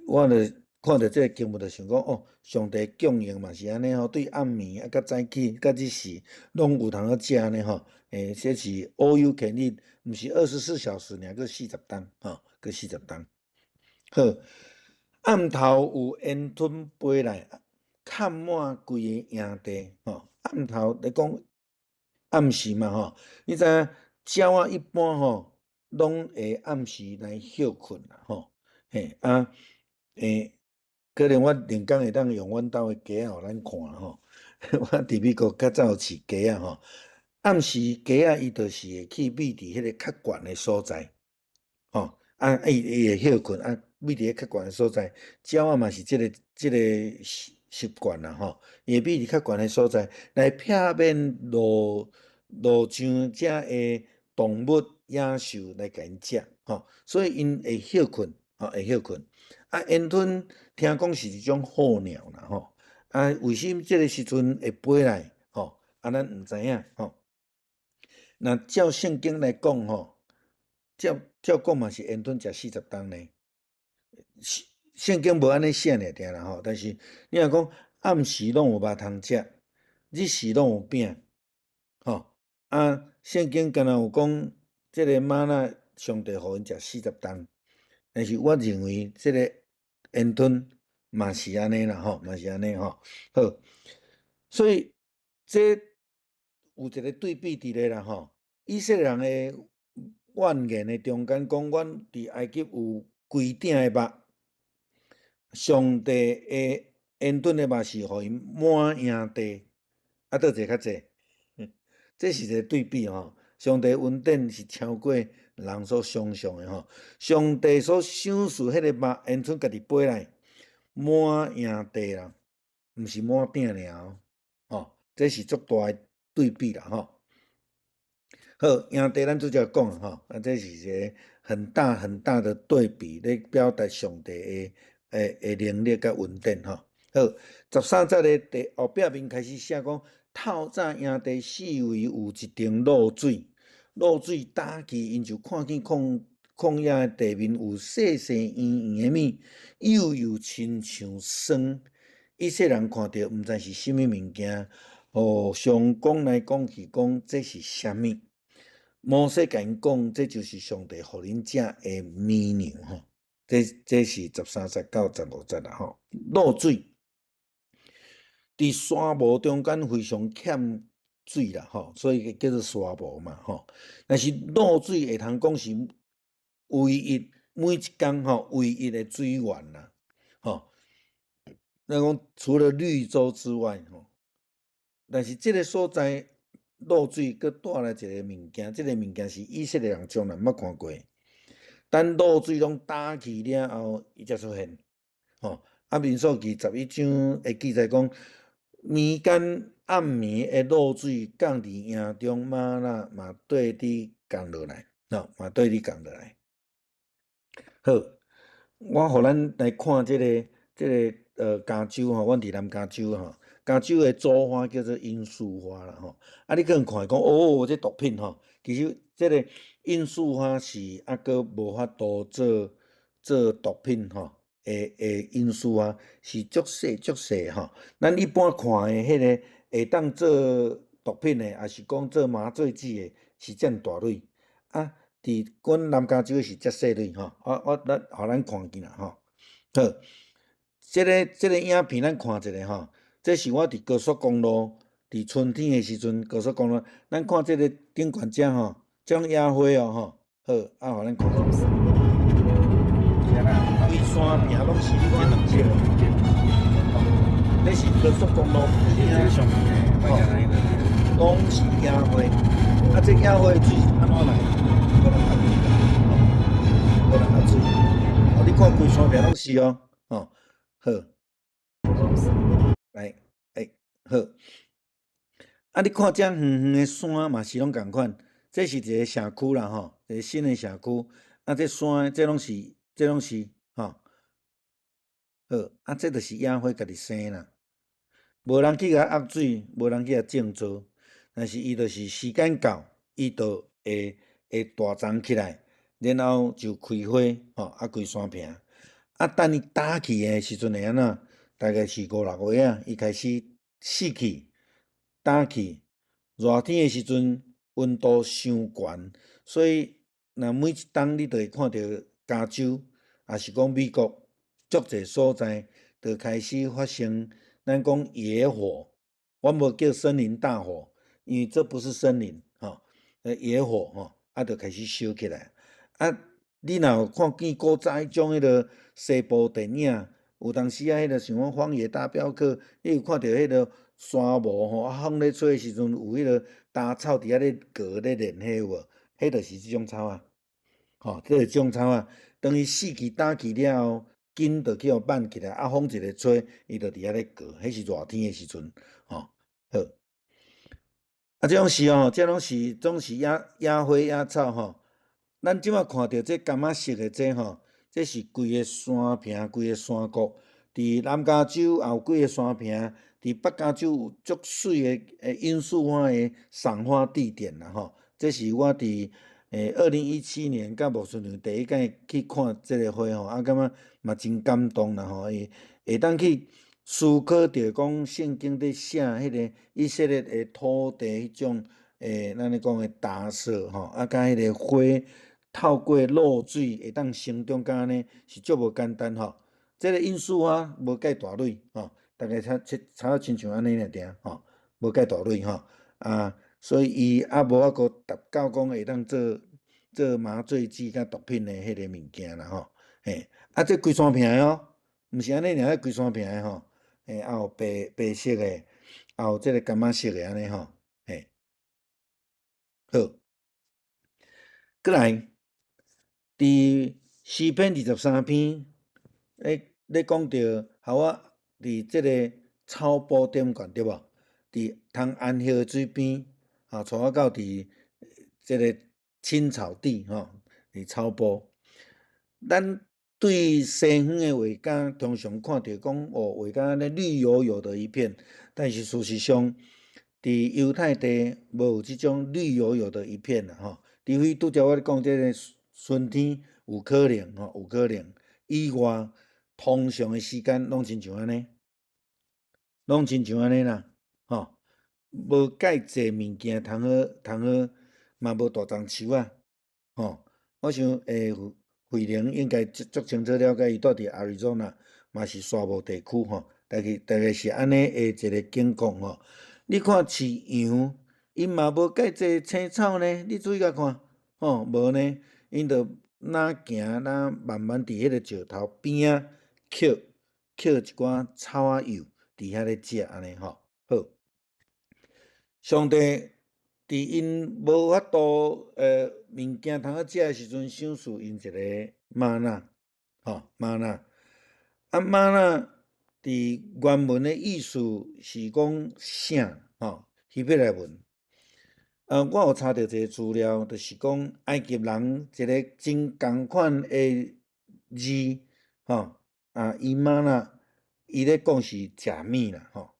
我就看著這个經文就想講，哦，上帝供應嘛是按呢吼，對暗暝啊，佮早起，佮日時，攏有通好食呢吼。這是 all you can eat，毋是24小時爾，閣40冬吼，閣閣四十冬。好，暗頭有煙吞飛來，崁滿規个營地吼。暗頭咧講暗時嘛吼，你知影鳥仔一般吼，攏會暗時來歇睏啦吼。嘿啊，可能我另工會當用阮兜的雞仔予咱看吼。我佇美國較早有飼雞仔吼，暗時雞仔伊就是會去覕佇彼个較懸的所在，吼啊，伊會歇睏啊，覕佇彼較懸的所在，鳥仔嘛是這個習慣啦吼，伊會覕佇較懸的所在來避免路上遮的動物野獸來共𪜶食吼，所以𪜶會歇睏，吼會歇睏。啊，煙吞聽講是一種候鳥啦吼，啊，為啥物這个時陣會飛來吼？啊，咱毋知影吼。若照聖經來講吼，照講嘛是煙吞食四十冬呢。聖經無按呢寫爾爾啦吼，但是你若講暗時攏有肉通食，日時攏有餅，吼啊，聖經敢若有講這个嗎哪上帝予𪜶食四十冬，但是我認為這个煙吞嘛是按呢啦吼，嘛是按呢吼。好，所以這有一個對比佇咧啦吼。以色列人的怨言的中間講，阮佇埃及有規鼎的肉，上帝的煙吞的肉是予𪜶滿營地，啊，佗一個較濟？這是一個對比吼。上帝恩典是超過人所想像的吼。上帝所賞賜彼個肉，煙吞家己飛來滿營地啦，毋是滿鼎爾哦，吼，這是足大的對比啦吼。好，營地咱拄才講吼，啊，這是一個很大很大的對比，咧表達上帝的能力佮恩典吼。好，13節的第後壁面開始寫講，透早營地四圍有一層露水，露水焦去，𪜶就看見曠野的地面有細細圓圓的物，幼幼親像霜。以色列人看著，毋知是啥物物件，互相講來講去，講這是啥物？摩西共𪜶講，這就是上帝予恁食的麵糧吼。這是13節到15節啦吼。露水佇沙漠中間非常欠水啦吼，所以叫做沙漠嘛吼。但是露水會通講是唯一每一工吼唯一的水源啦吼。咱講除了綠洲之外吼，但是這个所在露水閣帶來一个物件，這个物件是以色列人從來毋捌看過。等露水攏焦去了後，伊才出現。吼，啊，民數記11章會記載講，暝間暗暝的露水降佇營中，嗎哪嘛綴佇降落來，吼，嘛綴佇降落來。好，我予咱來看這個加州吼，阮佇南加州吼，加州的州花叫做罌粟花啦吼。啊，你可能看講哦，這毒品吼，其實這个罌粟花是猶閣無法度做毒品吼的罌粟花是足細足細吼。咱一般看的彼个會當做毒品的，抑是講做麻醉劑的，是遮爾大蕊。啊，佇阮南加州是遮細蕊吼。我咱予咱看見啦吼。好，這個影片咱看一下吼。這是我佇高速公路，佇春天的時陣，高速公路，咱看這个頂懸遮吼，這種野花哦吼。好，啊，予咱看。規山坪攏是這兩隻，這是高速公路邊仔，吼，攏是野花。啊，這野花的水是按怎來？無人壓水，吼，無人壓水。哦，你看規山坪攏是哦，吼，好。來，欸，好。啊，你看遮遠遠的山嘛是攏仝款，這是一个社區啦吼，一个新的社區。啊，這山，這攏是，吼。好，啊，這就是野花家己生啦，無人去共壓水，無人去共種植，但是伊就是時間到，伊就會大叢起來，然後就開花，吼，啊，規山坪。啊，等伊焦去的時陣會按怎？大概是五六月啊，伊開始死去，焦去。熱天的時陣溫度傷懸，所以若每一冬你就會看著加州，抑是講美國足濟所在，就開始發生咱講野火，阮無叫森林大火，因為這不是森林，吼，野火吼，啊，就開始燒起來。啊，你若有看見古早彼種彼个西部電影，有當時啊，彼个像講荒野大鏢客，你有看著彼个山霧吼，啊，風咧吹的時陣，有彼个焦草佇遐咧割咧燃火有無？彼就是這種草仔，吼，這是這種草仔。當伊四季焦去了後，根就去予挽起來，啊，風一个吹，伊就佇遐咧割。彼是熱天的時陣，吼，好。啊，這種是吼，這攏是總是野野花野草吼。咱這馬看著這柑仔色的這吼，這是規个山坪，規個山谷。佇南加州也有幾个山坪，佇北加州有足媠的罌粟花的賞花地點啦吼。這是我佇2017年佮牧師娘第一擺去看這个花吼，啊，感覺嘛真感動啦吼。伊會當去思考著講聖經佇寫彼个以色列的土地彼種咱咧講的焦色吼，啊，佮彼个花透過露水會當生長甲按呢，是足無簡單吼。這个罌粟花無蓋大蕊吼，大概差差親像按呢爾爾吼，無蓋大蕊吼，啊，所以伊猶無法度達到講會當做做麻醉劑佮毒品的彼个物件啦吼，嘿，啊，這規山坪的哦，毋是按呢爾，規山坪的吼，嘿，也有白白色的，也有這个柑仔色的按呢吼，嘿，好，閣來，佇詩篇23篇，咧咧講著夏娃佇這个草埔頂懸對無？佇通安息的水邊，啊，帶我到佇這个青草地吼，佇草埔。咱對西方的畫家通常看著講哦，畫甲按呢綠油油的一片，但是事實上，佇猶太地無有這種綠油油的一片啦吼。除非拄才我咧講這个春天有可能吼，有可能。以外，通常的時間攏親像按呢，攏親像按呢啦，吼，無蓋濟物件通好通好，嘛無大叢樹仔，吼。我想惠玲應該足足清楚了解，伊住佇 Arizona，嘛是沙漠地區吼，大概大概是按呢的一个景況吼。你看飼羊，𪜶嘛無蓋濟青草呢，你注意共看，吼，無呢，𪜶就若行若慢慢佇彼個石頭邊仔抾抾一寡草仔幼佇遐咧食按呢吼。好，上帝佇𪜶無法度物件通好食的時陣，賞賜𪜶一个嗎哪，吼嗎哪。啊嗎哪佇原文的意思是講啥？吼，希伯來文。我有查著一個資料，就是講埃及人一个真仝款的字，吼，啊，伊嗎哪，伊咧講是食物啦，吼。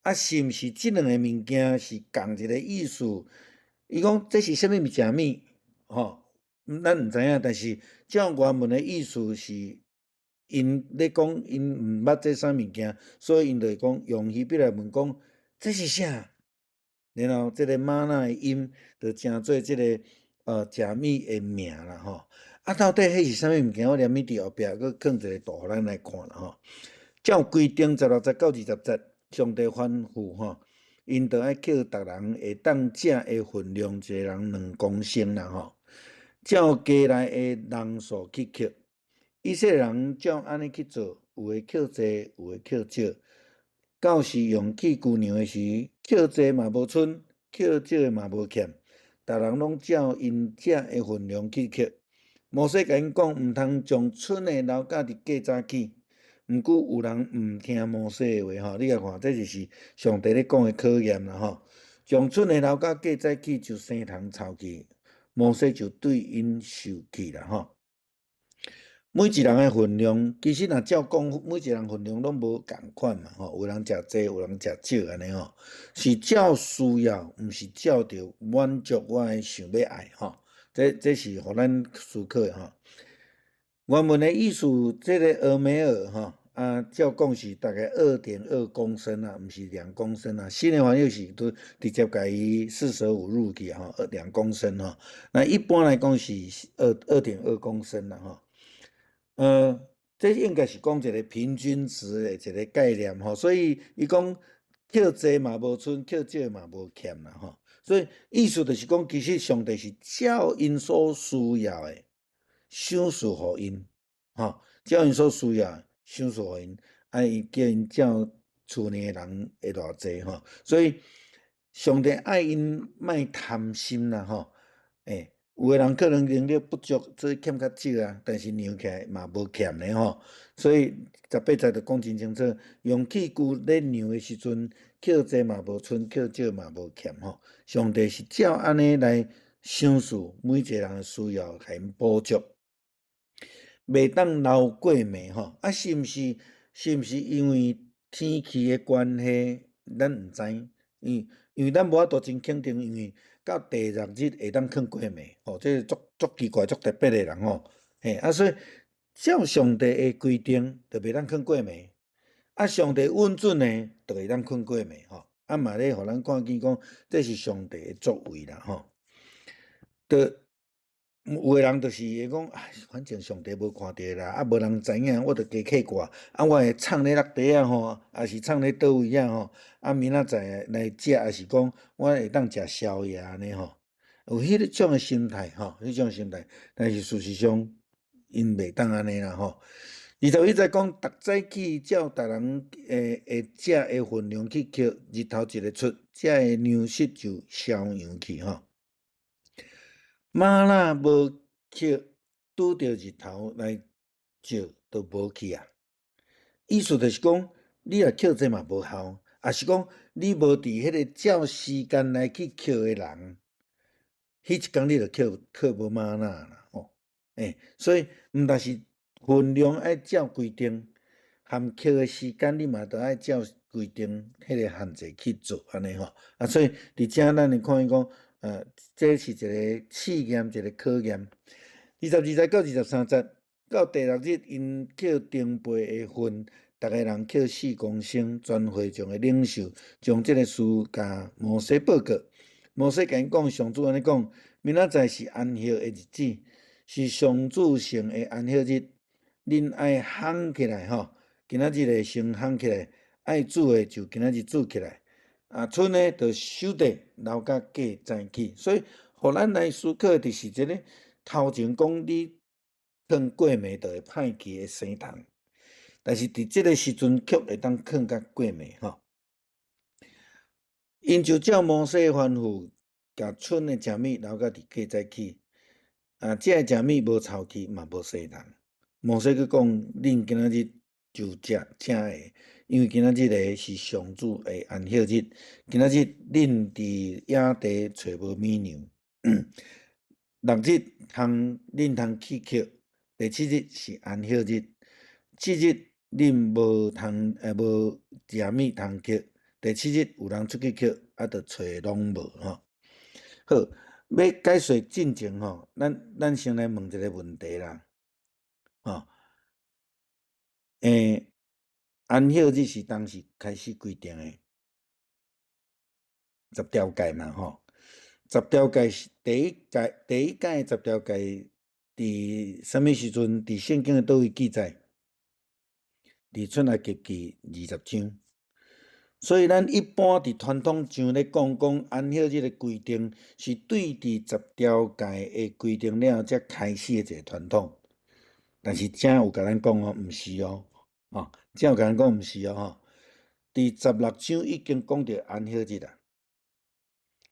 啊，是毋是這兩個物件是仝一個意思？伊講這是啥物食物？吼，咱毋知影，但是照原文的意思是，𪜶咧講𪜶毋捌這啥物件，所以𪜶就會講用希伯來文講這是啥？然後這个嗎哪的音就成做這个食物的名啦吼。啊，到底彼是啥物物件？我連物佇後壁閣囥一个圖予咱來看啦吼。照規定16節到20節，上帝吩咐吼，𪜶著愛抾逐人會當食的份量，一个人2公升啦吼。照家內的人數去抾，以色列人照按呢去做，有的抾濟，有的抾少。到時用器具量的時，抾濟嘛無賰，抾少的嘛無欠，逐人攏照𪜶食的份量去抾。摩西共𪜶講，毋通將賰的留甲佇過早起。毋過有人毋聽摩西的話吼，你共看，這就是上帝咧講的考驗啦吼。將賰的留甲過早起就生蟲臭去，摩西就對𪜶受氣啦吼。每一人的份量，其實若照講，每一個人份量攏無仝款嘛吼。有人食濟，有人食少按呢吼，是照需要，毋是照著滿足我的想欲愛吼。這是予咱思考的吼。原文的意思，這个俄梅爾吼，啊，照講是大概2.2公升啊，毋是兩公升啊。新的翻譯是都直接共伊四捨五入去吼，2公升吼。那一般來講是2.2公升啦吼。這應該是講一個平均值的一個概念吼，所以伊講抾濟嘛無賰，抾少嘛無欠啦吼。所以意思就是講，其實上帝是照𪜶所需要的，賞賜予𪜶，吼，照𪜶所需要的賞賜予𪜶，啊，伊叫𪜶照厝內的人會偌濟吼，所以上帝愛𪜶莫貪心啦吼，有的人可能能力不足，所以欠較少啊，但是量起來嘛無欠咧吼。所以18節就講真清楚，用器具咧量的時陣，抾濟嘛無賰，抾少嘛無欠吼。上帝是照按呢來賞賜每一個人的需要，共𪜶補足，袂當流過暝吼。啊，是毋是因為天氣的關係，咱毋知，因為咱無法度真肯定，因為到第六日會當囥過暝，吼，這個足足奇怪、足特別的人吼，嘿，啊，所以照上帝的規定，就袂當囥過暝。啊，上帝允准的，就會當囥過暝，吼。啊，嘛咧，予咱看見講，這是上帝的作為啦，吼。就有的人就是會講，唉，反正上帝無看著啦，啊，無人知影，我就加刻掛，啊，我會藏咧落袋仔吼，抑是藏咧佗位啊吼，啊，明仔載來食，抑是講我會當食宵夜按呢吼，有彼種的心態吼，彼種心態，但是事實上，𪜶袂當按呢啦吼。21節講，逐早起照逐人會食的份量去抾，日頭一个出，這个糧食就消揚去吼。嗎哪無抾，拄著日頭來照，就無去啊。意思就是講，你若抾這嘛無效，抑是講你無佇彼个照時間來去抾的人，彼一工你就抾抾無嗎哪啦吼。所以毋但是份量愛照規定，含抾的時間你嘛著愛照規定彼个限制去做按呢吼。啊，所以佇遮咱會看見講，這是一個試驗，一個考驗。22節到23節，到第六日，𪜶抾長輩的份，逐个人抾4公升。全會眾的領袖將這个事共摩西報告。摩西共𪜶講，上主按呢講，明仔載是安息的日子，是上主聖的安息日，恁愛烘起來吼，今仔日會先烘起來，愛煮的就今仔日煮起來。啊，賰的就守著，留到過早起。所以，予咱來思考的就是這个頭前講你囥過暝就會歹去的生蟲，但是佇這个時陣卻會當囥甲過暝吼。𪜶就照摩西的吩咐，共賰的食物留到佇過早起。啊，這个食物無臭氣，嘛無生蟲。摩西閣講，恁今仔日就食這个，因為今仔日个是上主的安息日。今仔日恁佇野地揣無米糧。六日通恁通去抾，第七日是安息日。七日恁無通無食物通抾，第七日有人出去抾，啊，就揣攏無吼。好，欲解說進前吼，咱先來問一個問題啦，吼。安息日是當時開始規定的十條誡嘛吼？十條誡是第一誡，第一誡十條誡佇啥物時陣？佇聖經的佗位記載？佇出埃及記20章。所以咱一般佇傳統上咧講講安息日的規定，是對佇十條誡的規定了後才開始的一個傳統。但是遮有共咱講哦，毋是哦，吼，遮有共咱講毋是哦，吼。佇16章已經講著安息日啦，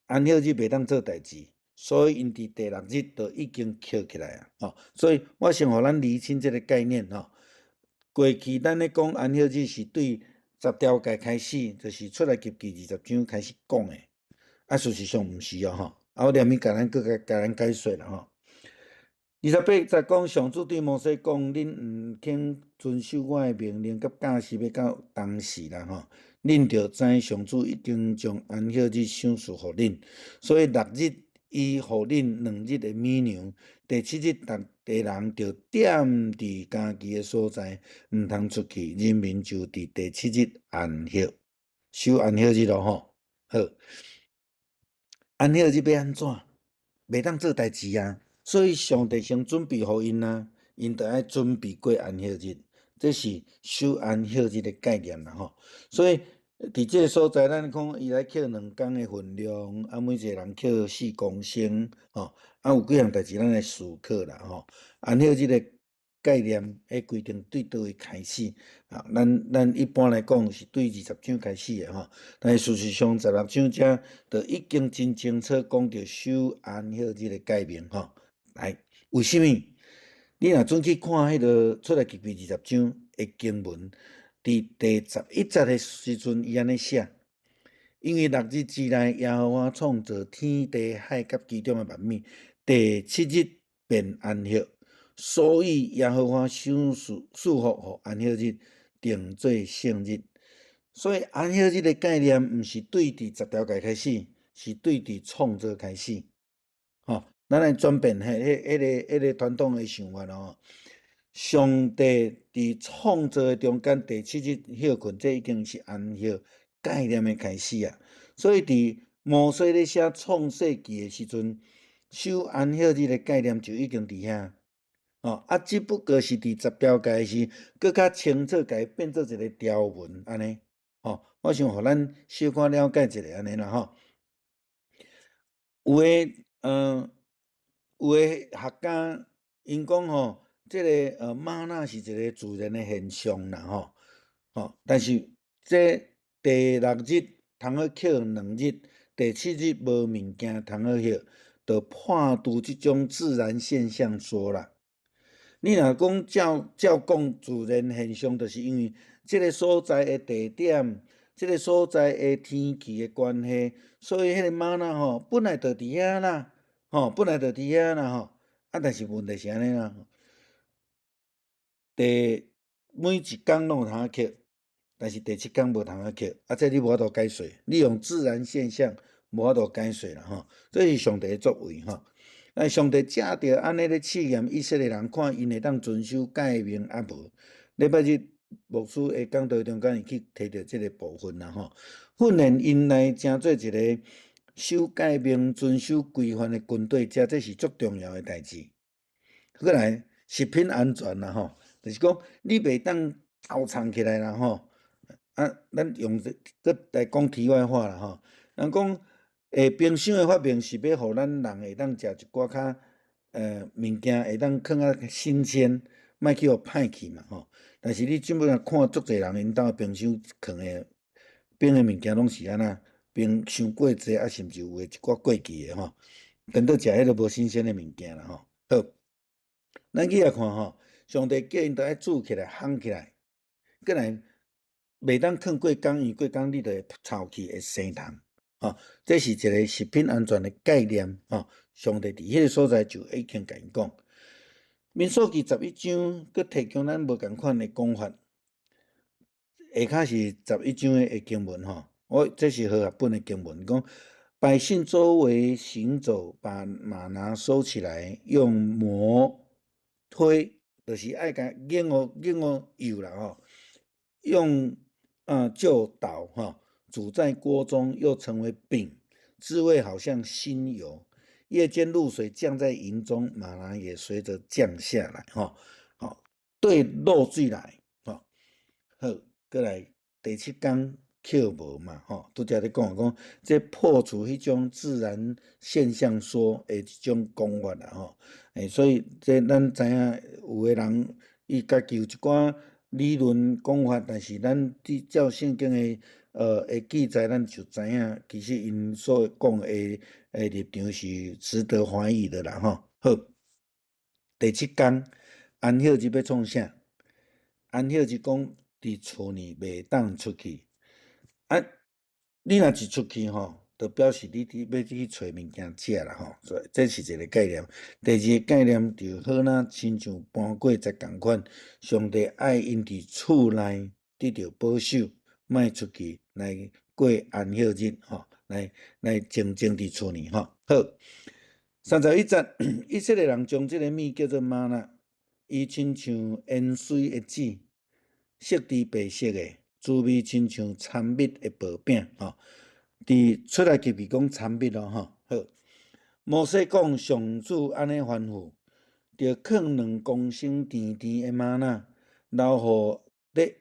安息日袂當做代誌，所以𪜶佇第六日就已經抾起來啊，吼。所以我先予咱釐清這個概念吼。過去咱咧講安息日是對十條誡開始，就是出埃及記20章開始講的，啊，事實上毋是哦，吼。啊，我連面共咱閣共咱解說啦，吼。28節講上主對摩西講：恁毋肯遵守我的命令佮教示，欲到當時啦，吼。恁著知上主已經將安息日賞賜予恁，所以六日伊予恁兩日的米糧，第七日逐個人著踮佇家己的所在，毋通出去，人民就佇第七日安息，守安息日囉吼。好，安息日欲按怎？袂當做代誌啊！所以上帝先準備予𪜶啊， 𪜶著愛準備過安息日，這是守安息日的概念啦吼。所以佇這个所在，咱講伊來抾2工的份量，啊，每一个人抾4公升，吼，啊，有幾項代誌咱來思考啦吼。安息日的概念的規定對佗位開始？啊，咱一般來講是對20章開始的吼，但是事實上16章遮就已經真清楚講著守安息日的誡命吼。來，為啥物？你若準去看彼个出埃及記20章的經文，佇第11節的時陣，伊按呢寫：因為六日之內，耶和華創造天地海佮其中的萬物，第七日便安息，所以耶和華賞賜賜福予安息日，定做聖日。所以安息日的概念，毋是對佇10條誡開始，是對佇創造開始。吼，咱來轉變彼個傳統的想法哦。上帝佇創造的中間第七日歇睏，這已經是安息概念的開始啊。所以佇摩西咧寫創世記的時陣，守安息日的概念就已經佇遐。哦，啊，只不過是佇十條誡時，閣較清楚，共伊變做一个條文按呢。吼，我想予咱小可了解一下按呢啦吼。有的學家𪜶講吼，這个嗎哪是一个自然的現象啦吼，吼，但是這第六日通好抾2日，第七日無物件通好歇，就破除這種自然現象說啦。你若講照照講自然現象，就是因為這个所在的地點，這个所在的天氣的關係，所以彼个嗎哪吼本來就佇遐啦，吼，本來就佇遐啦吼。啊，但是問題是按呢啦，每一工攏有通抾，但是第七工無通抾，啊，這你無法度解釋，你用自然現象無法度解釋啦吼，這是上帝的作為吼。但上帝藉著按呢咧試驗以色列人，看𪜶會當遵守誡命抑無。禮拜日牧師的講道中間，伊去提著這个部分啦吼，訓練𪜶來成做一个守誡命、遵守規範的軍隊，這是足重要的代誌。過來食品安全啦吼，就是講你袂當偷藏起來啦吼。啊，咱用這閣來講題外話啦吼。人講，冰箱的發明是欲予咱人會當食一寡較物件會當囥較新鮮，莫去予歹去嘛吼。但是你這擺看足濟人𪜶兜冰箱囥的冰的物件攏是按怎冰傷過濟，啊甚至有的一寡過期的吼，顛倒食彼个無新鮮的物件啦吼。好，咱去來看吼，上帝叫𪜶著愛煮起來、烘起來，過來袂當囥過工，因為過工你就會臭去，會生蟲。吼，這是一个食品安全的概念吼。上帝佇彼个所在就已經共𪜶講。民數記11章，閣提供咱無仝款的講法。下跤是十一章的經文吼，我這是和合本的經文，講百姓周圍行走，把嗎哪收起來，用磨推，就是愛共研予研予幼啦吼，用就搗吼，煮在鍋中，又成為餅，滋味好像新油。夜間露水降在營中，嗎哪也隨着降下來，吼，吼，對落水來，吼，好，過來第七工抾無嘛，吼，拄才咧講講，這破除彼種自然現象說的這種講法啦，吼，所以這咱知影有的人伊家己有一寡理論講法，但是咱佇照聖經的記載，咱就知影，其實𪜶所講的立場是值得懷疑的啦，吼。好，第七工安息日欲創啥？安息日講佇厝內袂當出去。啊，你若一出去吼，就表示你佇欲去揣物件食啦吼。所以這是一个概念。第二个概念就好若親像搬過節仝款，上帝愛𪜶佇厝內得著保守，莫出去來過安息日吼，來靜靜佇厝內吼。好，31節，以色列人將這个物叫做嗎哪，伊親像煙水的籽，色佇白色的，滋味親像蠶蜜的薄餅吼。佇出埃及記講蠶蜜咯吼。好，摩西講上主按呢吩咐，著囥兩公升甜甜的嗎哪，留予你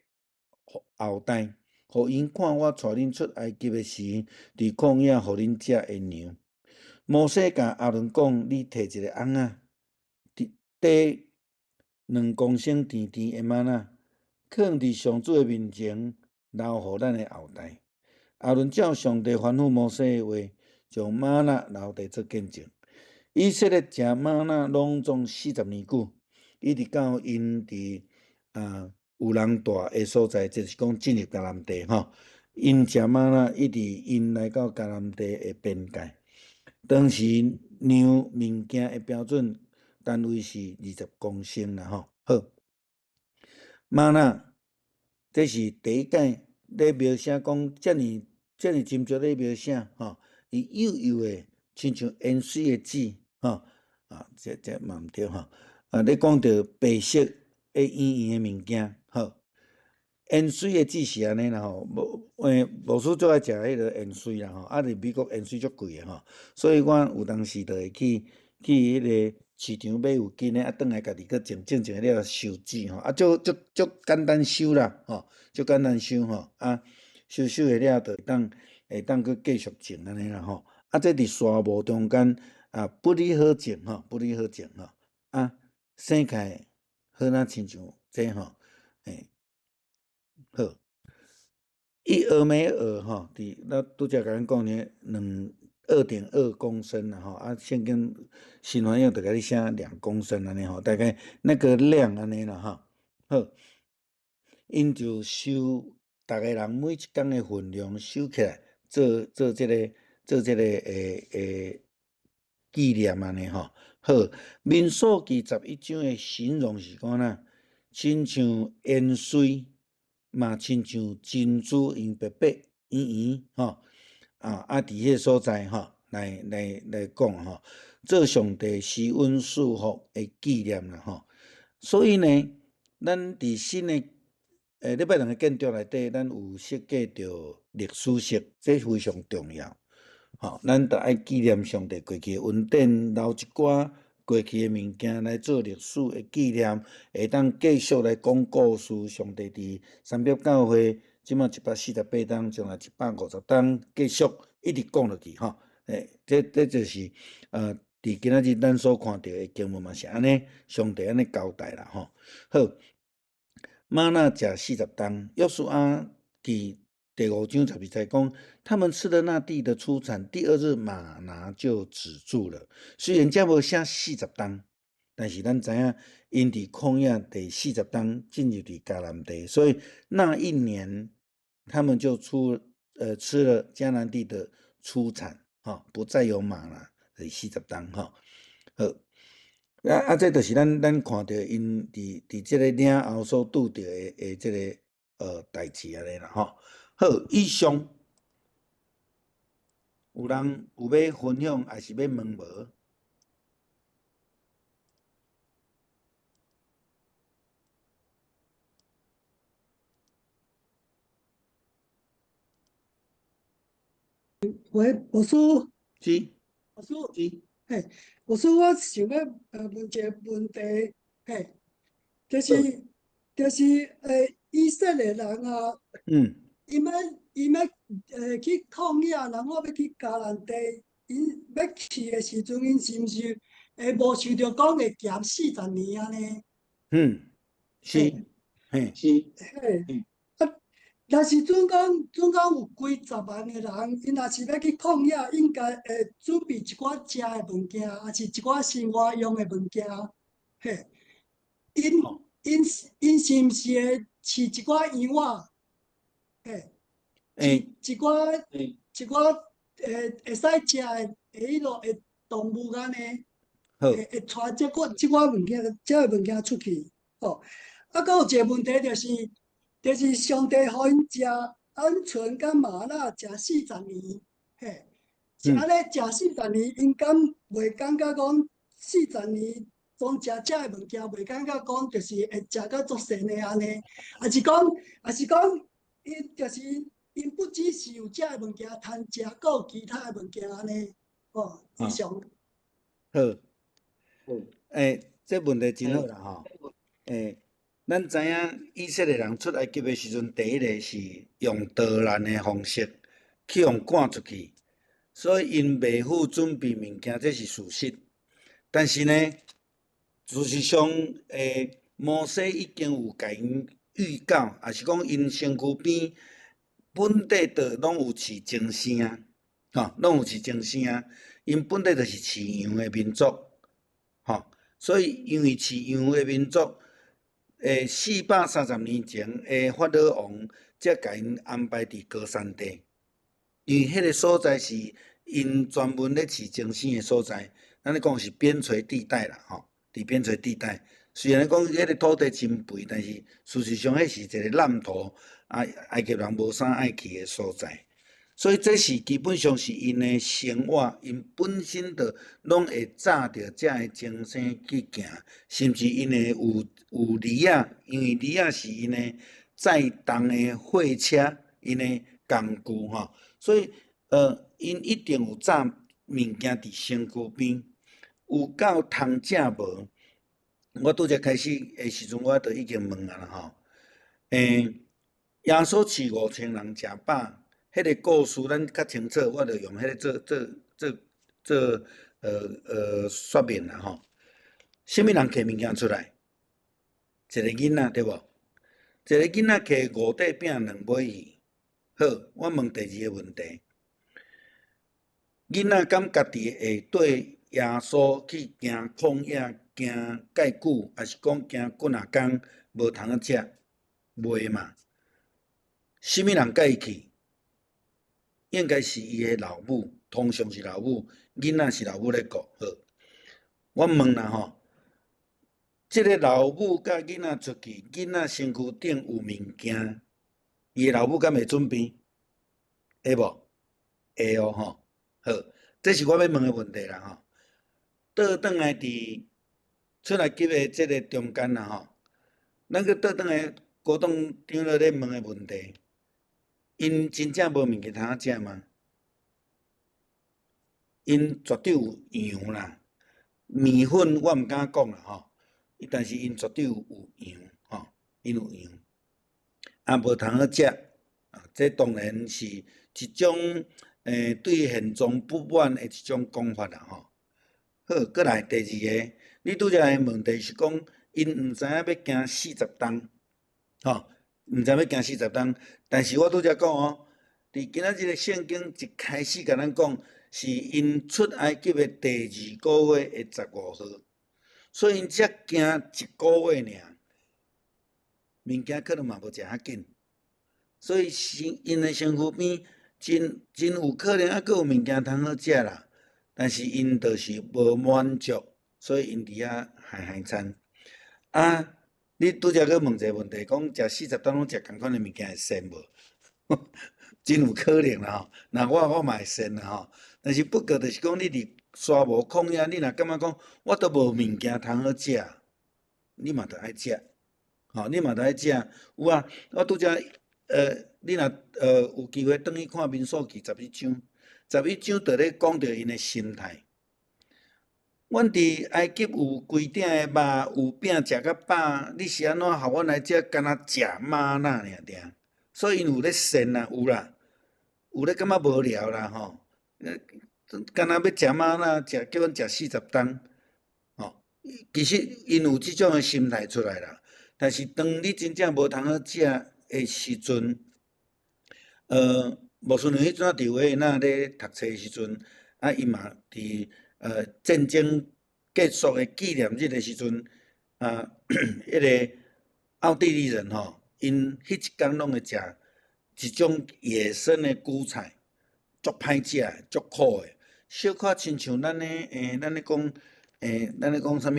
後代，予𪜶看我帶恁出埃及的時，佇曠野予恁食的糧。摩西共亞倫講：你提一个甕仔，綴兩公升甜甜的嗎哪，囥佇上主的面前，留予咱的後代。亞倫照上帝吩咐摩西的話，將嗎哪留佇做見證。以色列食嗎哪攏總四十年久，一直到𪜶佇有人蹛的所在，就是講進入迦南地吼。𪜶食嗎哪，一直𪜶來到迦南地的邊界。當時量物件的標準單位是20公升啦吼。好，嗎哪，這是第一擺咧描寫講遮爾遮爾斟酌咧描寫吼，伊幼幼的，親像淹水的籽吼，啊，這這嘛毋對吼。啊，咧講著白色的圓圓的物件，好，淹水的籽是按呢啦吼，無牧師最愛食彼个芫荽啦吼，啊，佇美國芫荽足貴的吼，所以我有當時就會去去彼个市場買有根的，啊，轉來家己閣種，種種了收籽吼，啊，足足足簡單收啦，吼，足簡單收吼，啊，收收下了就會當會當閣繼續種按呢啦吼，啊，這佇沙漠中間啊，不離好種吼，不離好種吼，啊，生起來好若親像這吼，欸，好，一俄梅爾吼，佇咱拄才共咱講的兩2.2公升啦吼，啊，聖經新翻譯就共你寫2公升按呢吼，大概那個量按呢啦吼，好，𪜶就收逐個人每一工的份量收起來，做做這个做這个會紀念按呢吼。好，民數記11章的形容是講哪，親像芫荽，嘛親像珍珠，𪜶白白圓圓吼，啊啊，佇彼个所在吼，來來來講吼，做上帝施恩賜福的紀念啦吼。所以呢，咱佇新的禮拜兩个建築內底，咱有設計著歷史室，這非常重要。吼，咱著愛紀念上帝過去的恩典，留一寡過去的物件來做歷史的紀念，會當繼續來講故事。上帝佇三峽教會，這馬148冬，將來150冬，繼續一直講落去吼。欸，這這就是佇今仔日咱所看著的經文嘛是按呢，上帝按呢交代啦吼。好，嗎哪食四十冬，約書亞記第5章12節講，他們吃了那地的出產，第二日嗎哪就止住了。雖然遮無寫四十冬，但是咱知影，𪜶佇曠野第四十冬進入佇迦南地，所以那一年他們就出吃了迦南地的出產，吼，不再有嗎哪，第四十冬，吼。好，啊啊，這就是咱咱看著𪜶佇佇這個嶺後所拄著的的這个代誌按呢啦，吼。好，以上有人有欲分享，抑是欲問無？喂，牧師。是。牧師。嘿，牧師，我想欲問一个問題，嘿，就是就是以色列人啊，𪜶欲𪜶欲去曠野，然後欲去迦南地，𪜶欲去的時陣，𪜶是毋是會無想著講會行四十年按呢？嗯，是，嘿，是，嘿，啊，若是準講準講有幾十萬的人，𪜶若是欲去曠野，應該會準備一寡食的物件，抑是一寡生活用的物件，嘿，𪜶𪜶𪜶是毋是會飼一寡羊仔？嘿，飼一寡一寡會會使食的的彼落的動物按呢？會會帶這寡這寡物件，這个物件出去，吼。啊，閣有一个問題就是，就是上帝予𪜶食鵪鶉佮嗎哪食四十年，嘿，是按呢食四十年，𪜶敢袂感覺講四十年總食這个物件，袂感覺講就是會食甲足跣的按呢？抑是講，抑是講，𪜶就是𪜶不只是有這个物件通食，閣有其他的物件按呢？吼，以上。好。欸，這問題真好啦吼。欸，咱知影以色列人出埃及的時陣，第一个是用逃難的方式去予趕出去，所以𪜶袂赴準備物件，這是事實。但是呢，事實上，摩西已經有共𪜶預告，抑是講𪜶身軀邊本底就攏有飼精牲，吼，攏有飼精牲。𪜶本底就是飼羊的民族，吼，所以因為飼羊的民族，430年前的法老王才共𪜶安排佇歌珊地，因為彼个所在是𪜶專門咧飼精牲的所在，咱咧講是邊陲地帶啦，吼，佇邊陲地帶。雖然講彼个土地真肥，但是事實上彼是一個濫土，啊，埃及人無啥愛去的所在。所以這是基本上是𪜶的生活，𪜶本身就攏會紮著遮个精牲去行，甚至𪜶會有驢仔，因為驢仔是𪜶的載重的貨車，𪜶的工具吼。所以，𪜶一定有紮物件佇身軀邊，有夠通食無？我拄才開始的時陣，我就已經問啊啦吼。耶穌飼5000人食飽。彼个故事咱較清楚，我就用彼个做說明啦吼。啥物人提物件出來？一个囡仔對無？一个囡仔提五塊餅兩尾魚。好，我問第二个問題：囡仔敢家己會綴耶穌去行曠野行蓋久，抑是講行幾若工無通好食？袂嘛？啥物人佮伊去？應該是伊的老母，通常是老母，囡仔是老母咧顧。好，我問啦吼，這个老母佮囡仔出去，囡仔身軀頂有物件，伊的老母敢會準備？會無？會哦吼。好，這是我欲問的問題啦吼。倒轉來佇出埃及的這个中間啦吼，咱閣倒轉來國棟長老咧問的問題。𪜶真正無物件通好食嗎？𪜶絕對有羊啦，麵粉我毋敢講啦吼，但是𪜶絕對有羊吼，𪜶有羊，啊無通好食，啊，這當然是一種對現狀不滿的一種講法啦吼。好，閣來第二个，你拄才的問題是講，𪜶毋知影欲行四十冬，吼。毋知欲行四十冬，但是我拄才講哦，佇今仔日的聖經一開始共咱講，是𪜶出埃及的第二個月的15號，所以𪜶才行一個月爾，物件可能嘛無食較緊，所以𪜶的身軀邊真真有可能猶閣有物件通好食啦，但是𪜶就是無滿足，所以𪜶佇遐害害餐啊。你拄才閣問一个問題，講食四十冬攏食仝款的物件會鉎無？真有可能啦吼。若我嘛會鉎啦吼。但是不過就是講，你佇沙漠曠野，你若感覺講我都無物件通好食，你嘛著愛食，吼，你嘛著愛食。有啊，我拄才你若有機會轉去看民數記十一章，十一章就咧講著𪜶的心態。阮佇埃及有規鼎的肉，有餅食較飽，你是按怎予阮來遮干焦食嗎哪爾爾？所以𪜶有咧呻啦，有啦，有咧感覺無聊啦吼。干焦欲食嗎哪，食叫阮食四十冬，吼。其實𪜶有這種的心態出來啦。但是當你真正無通好食的時陣，牧師娘彼陣佇維也納咧讀冊的時陣，啊，伊嘛佇戰爭結束的紀念日的時陣，啊，彼个奧地利人吼，𪜶彼一工攏會食一種野生的韭菜，足歹食的，足苦的，小可親像咱的咱咧講，咱咧講啥物？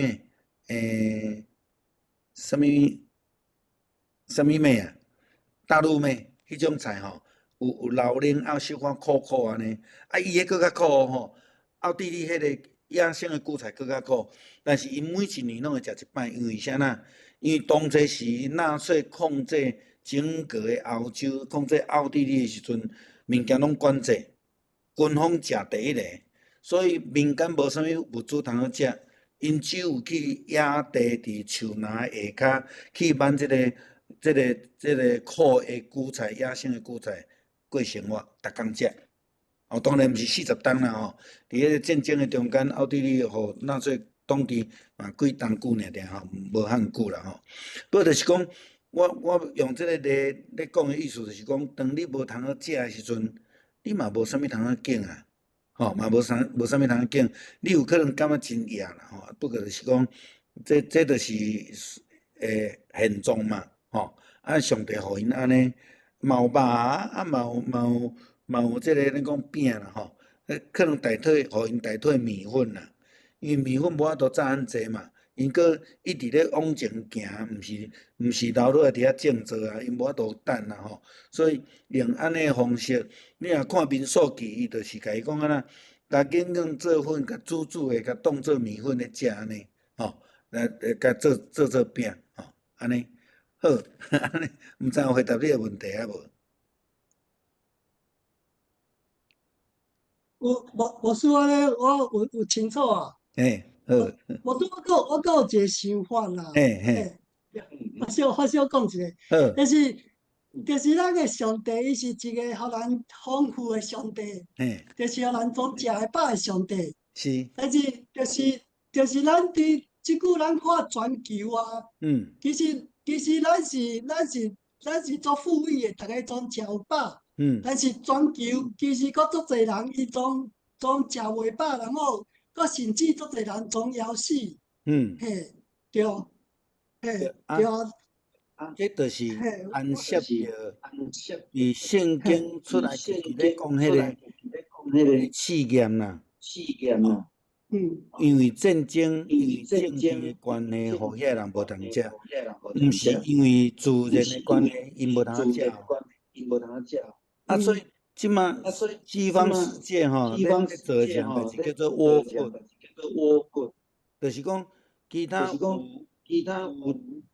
啥物？啥物麥啊？大陸麥彼種菜吼，有老奶啊，小可苦苦按呢，啊，伊彼閣較苦吼。奧地利彼个野生的韭菜閣較苦，但是𪜶每一年攏會食一擺，因為啥物？因為當初時納粹控制整個的歐洲，控制奧地利的時陣，物件攏管制，軍方食第一个，所以民間無啥物物資通好食， 𪜶只有去野地佇樹林下跤去挽這個苦的韭菜，野生的韭菜過生活，逐工食。哦，當然毋是40冬啦吼，佇彼個戰爭的中間，奧地利予納粹統治嘛幾冬久爾爾吼，無遐久啦吼。不過就是講，我用這個例咧講的意思，就是講，當你無通好食的時陣，你嘛無啥物通好揀啊，吼，嘛無啥物通好揀，你有可能感覺真掖啦吼。不過就是講，這就是現狀嘛，吼。啊，上帝予𪜶按呢，嘛有肉啊，嘛有這個咱講餅啦吼，可能代替予𪜶代替麵粉啦，因為麵粉無法度紮遐濟嘛，𪜶閣一直咧往前行，毋是留落來佇遐種作啊，𪜶無法度等啦吼，所以用按呢方式，你若看民數記，伊就是共伊講按怎，共研研做粉，共煮煮的，共當做麵粉咧食按呢，吼，來共做餅，吼，按呢好，按呢，毋知有回答你的問題抑無？有，無無輸按呢，我有清楚啊。嘿，好。無拄我閣有一個想法啦。嘿嘿。我小講一下。好。就是咱的上帝，伊是一個予咱豐富的上帝。就是予咱總食會飽的上帝。但是就是咱佇這久咱看全球啊。其實咱是足富裕的，逐家總食有飽。但是全球其實閣足濟人，伊總食袂飽，然後閣甚至足濟人總枵死。嘿，對，嘿，對啊。這就是牽涉著佇聖經出來就是咧講彼個試驗啦。因為戰爭、因為政治的關係，予遐個人無通食，毋是因為自然的關係，𪜶無通食。啊，所以這馬西方世界吼，咧做一項代誌叫做窩粉，就是講其他有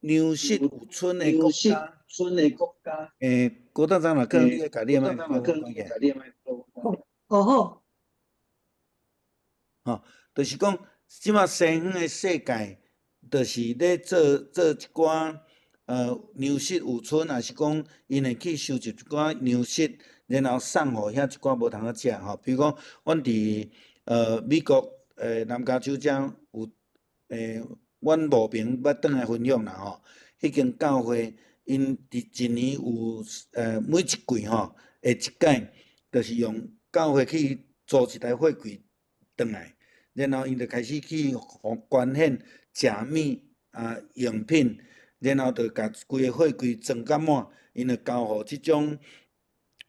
糧食有剩的國家，郭道長若可能你共你的麥克風關起來。哦好。吼，就是講，這馬西方的世界，就是咧做一寡糧食有剩，抑是講𪜶會去收集一寡糧食，然後送予遐一寡無通好食吼。比如講，阮佇美國南加州遮有阮無閒捌轉來分享啦吼。彼間教會，𪜶佇一年有每一季吼，會一擺，就是用教會去租一台貨櫃轉來，然後𪜶就開始去予捐獻食物啊用品，然後就共規个貨櫃裝甲滿，𪜶就交予這種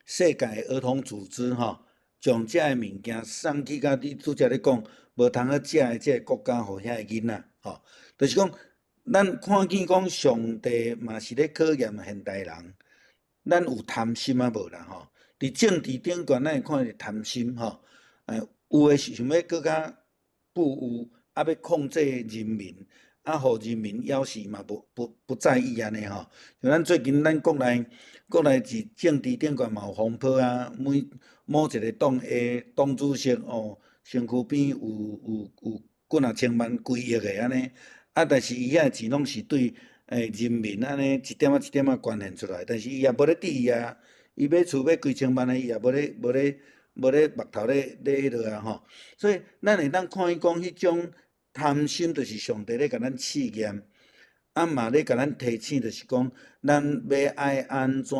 世界兒童組織吼，將這个物件送去共你拄才咧講無通好食的這个國家，予遐个囡仔吼，就是講咱看見講上帝嘛是咧考驗現代人，咱有貪心啊無啦吼？佇政治頂懸，咱會看著貪心吼，有的是想欲閣較富有，啊欲控制人民，啊，予人民枵死嘛不在意按呢吼。像咱最近咱國內佇政治頂懸嘛有風波啊，每某一個黨的黨主席哦，身軀邊有幾若千萬幾億的按呢，啊，但是伊遐個錢攏是對人民按呢一點仔一點仔捐獻出來，但是伊也無咧注意啊，伊買厝買幾千萬的，伊也無咧目頭咧彼落啊吼。所以咱會當看伊講彼種貪心，就是上帝咧共咱試驗，啊嘛咧共咱提醒，就是講咱欲愛按怎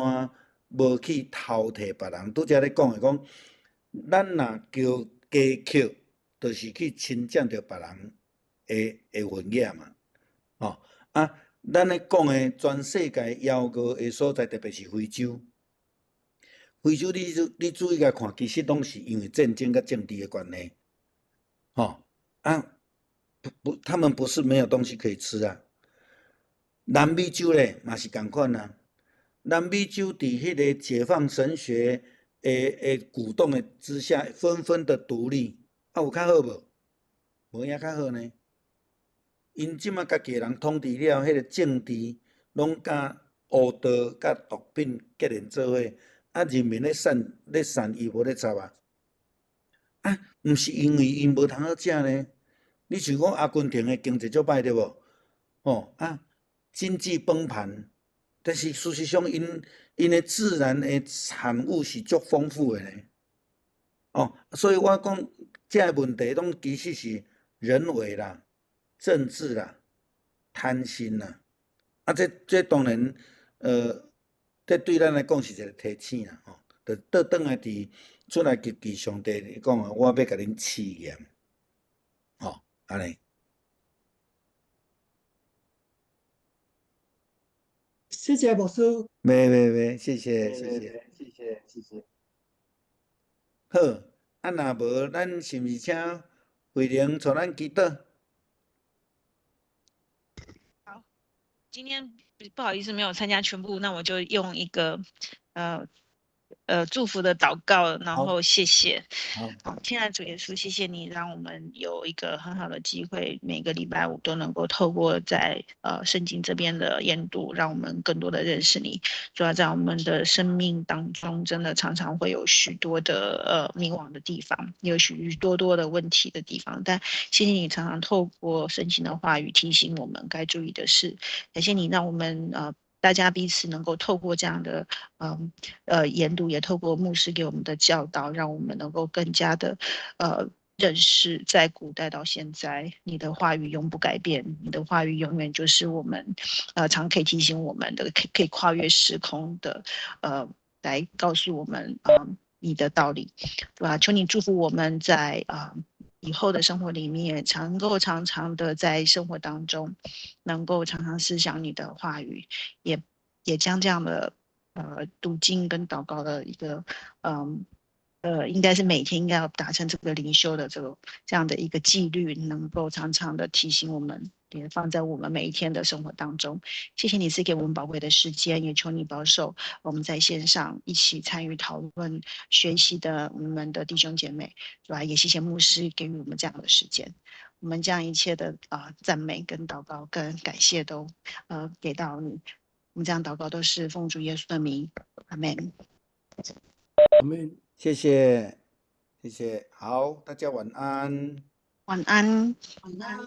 無去偷提別人。拄才咧講的講，咱若叫加抾，就是去侵佔著別人的份額嘛，吼啊！咱咧講的全世界枵餓的所在，特別是非洲。非洲你注意共看，其實攏是因為戰爭佮政治的關係，吼啊！不，他們不是沒有東西可以吃啊。南美洲咧嘛是仝款啊。南美洲佇彼個解放神學的鼓動的之下，紛紛的獨立，啊有較好無？無影較好呢。𪜶這馬家己的人統治了，彼個政治攏佮烏道佮毒品結連做伙，啊人民咧散咧散，伊無咧插啊。啊，毋是因為𪜶無通好食呢，你像講阿根廷的經濟足歹對無？吼啊，經濟崩盤，但是事實上𪜶𪜶的自然的產物是足豐富的呢。哦，所以我講這个問題攏其實是人為啦、政治啦、貪心啦，啊，這這當然，這對咱來講是一個提醒啦，吼，就倒轉來佇出埃及記上帝講啊，我欲共恁試驗，吼，按呢。謝謝牧師。袂袂袂，謝謝謝謝謝謝謝謝。好，啊若無，咱是毋是請慧玲帶咱祈禱？好，今天不好意思沒有參加全部，那我就用一個祝福的禱告，然後謝謝。好，好，親愛的主耶穌，謝謝你讓我們有一個很好的機會，每個禮拜五都能夠透過在聖經這邊的研讀，讓我們更多的認識你。主要在我們的生命當中，真的常常會有許多的迷惘的地方，有許許多多的問題的地方。但謝謝你常常透過聖經的話語提醒我們該注意的事。感謝你讓我們大家彼此能夠透過這樣的研讀，也透過牧師給我們的教導，讓我們能夠更加的認識，在古代到現在，你的話語永不改變，你的話語永遠就是我們常可以提醒我們的，可以跨越時空的來告訴我們你的道理，對吧？求你祝福我們在以後的生活裡面，常夠常常的在生活當中，能夠常常思想你的話語，也將這樣的讀經跟禱告的一個應該是每天應該要達成這個靈修的這樣的一個紀律，能夠常常的提醒我們，也放在我們每一天的生活當中。謝謝你賜給我們寶貴的時間，也求你保守我們在線上一起參與討論學習的我們的弟兄姐妹，對吧？也謝謝牧師給予我們這樣的時間。我們將一切的讚美跟禱告跟感謝都給到你。我們這樣禱告都是奉主耶穌的名，阿門。阿門。謝謝，謝謝，好，大家晚安。晚安。晚安。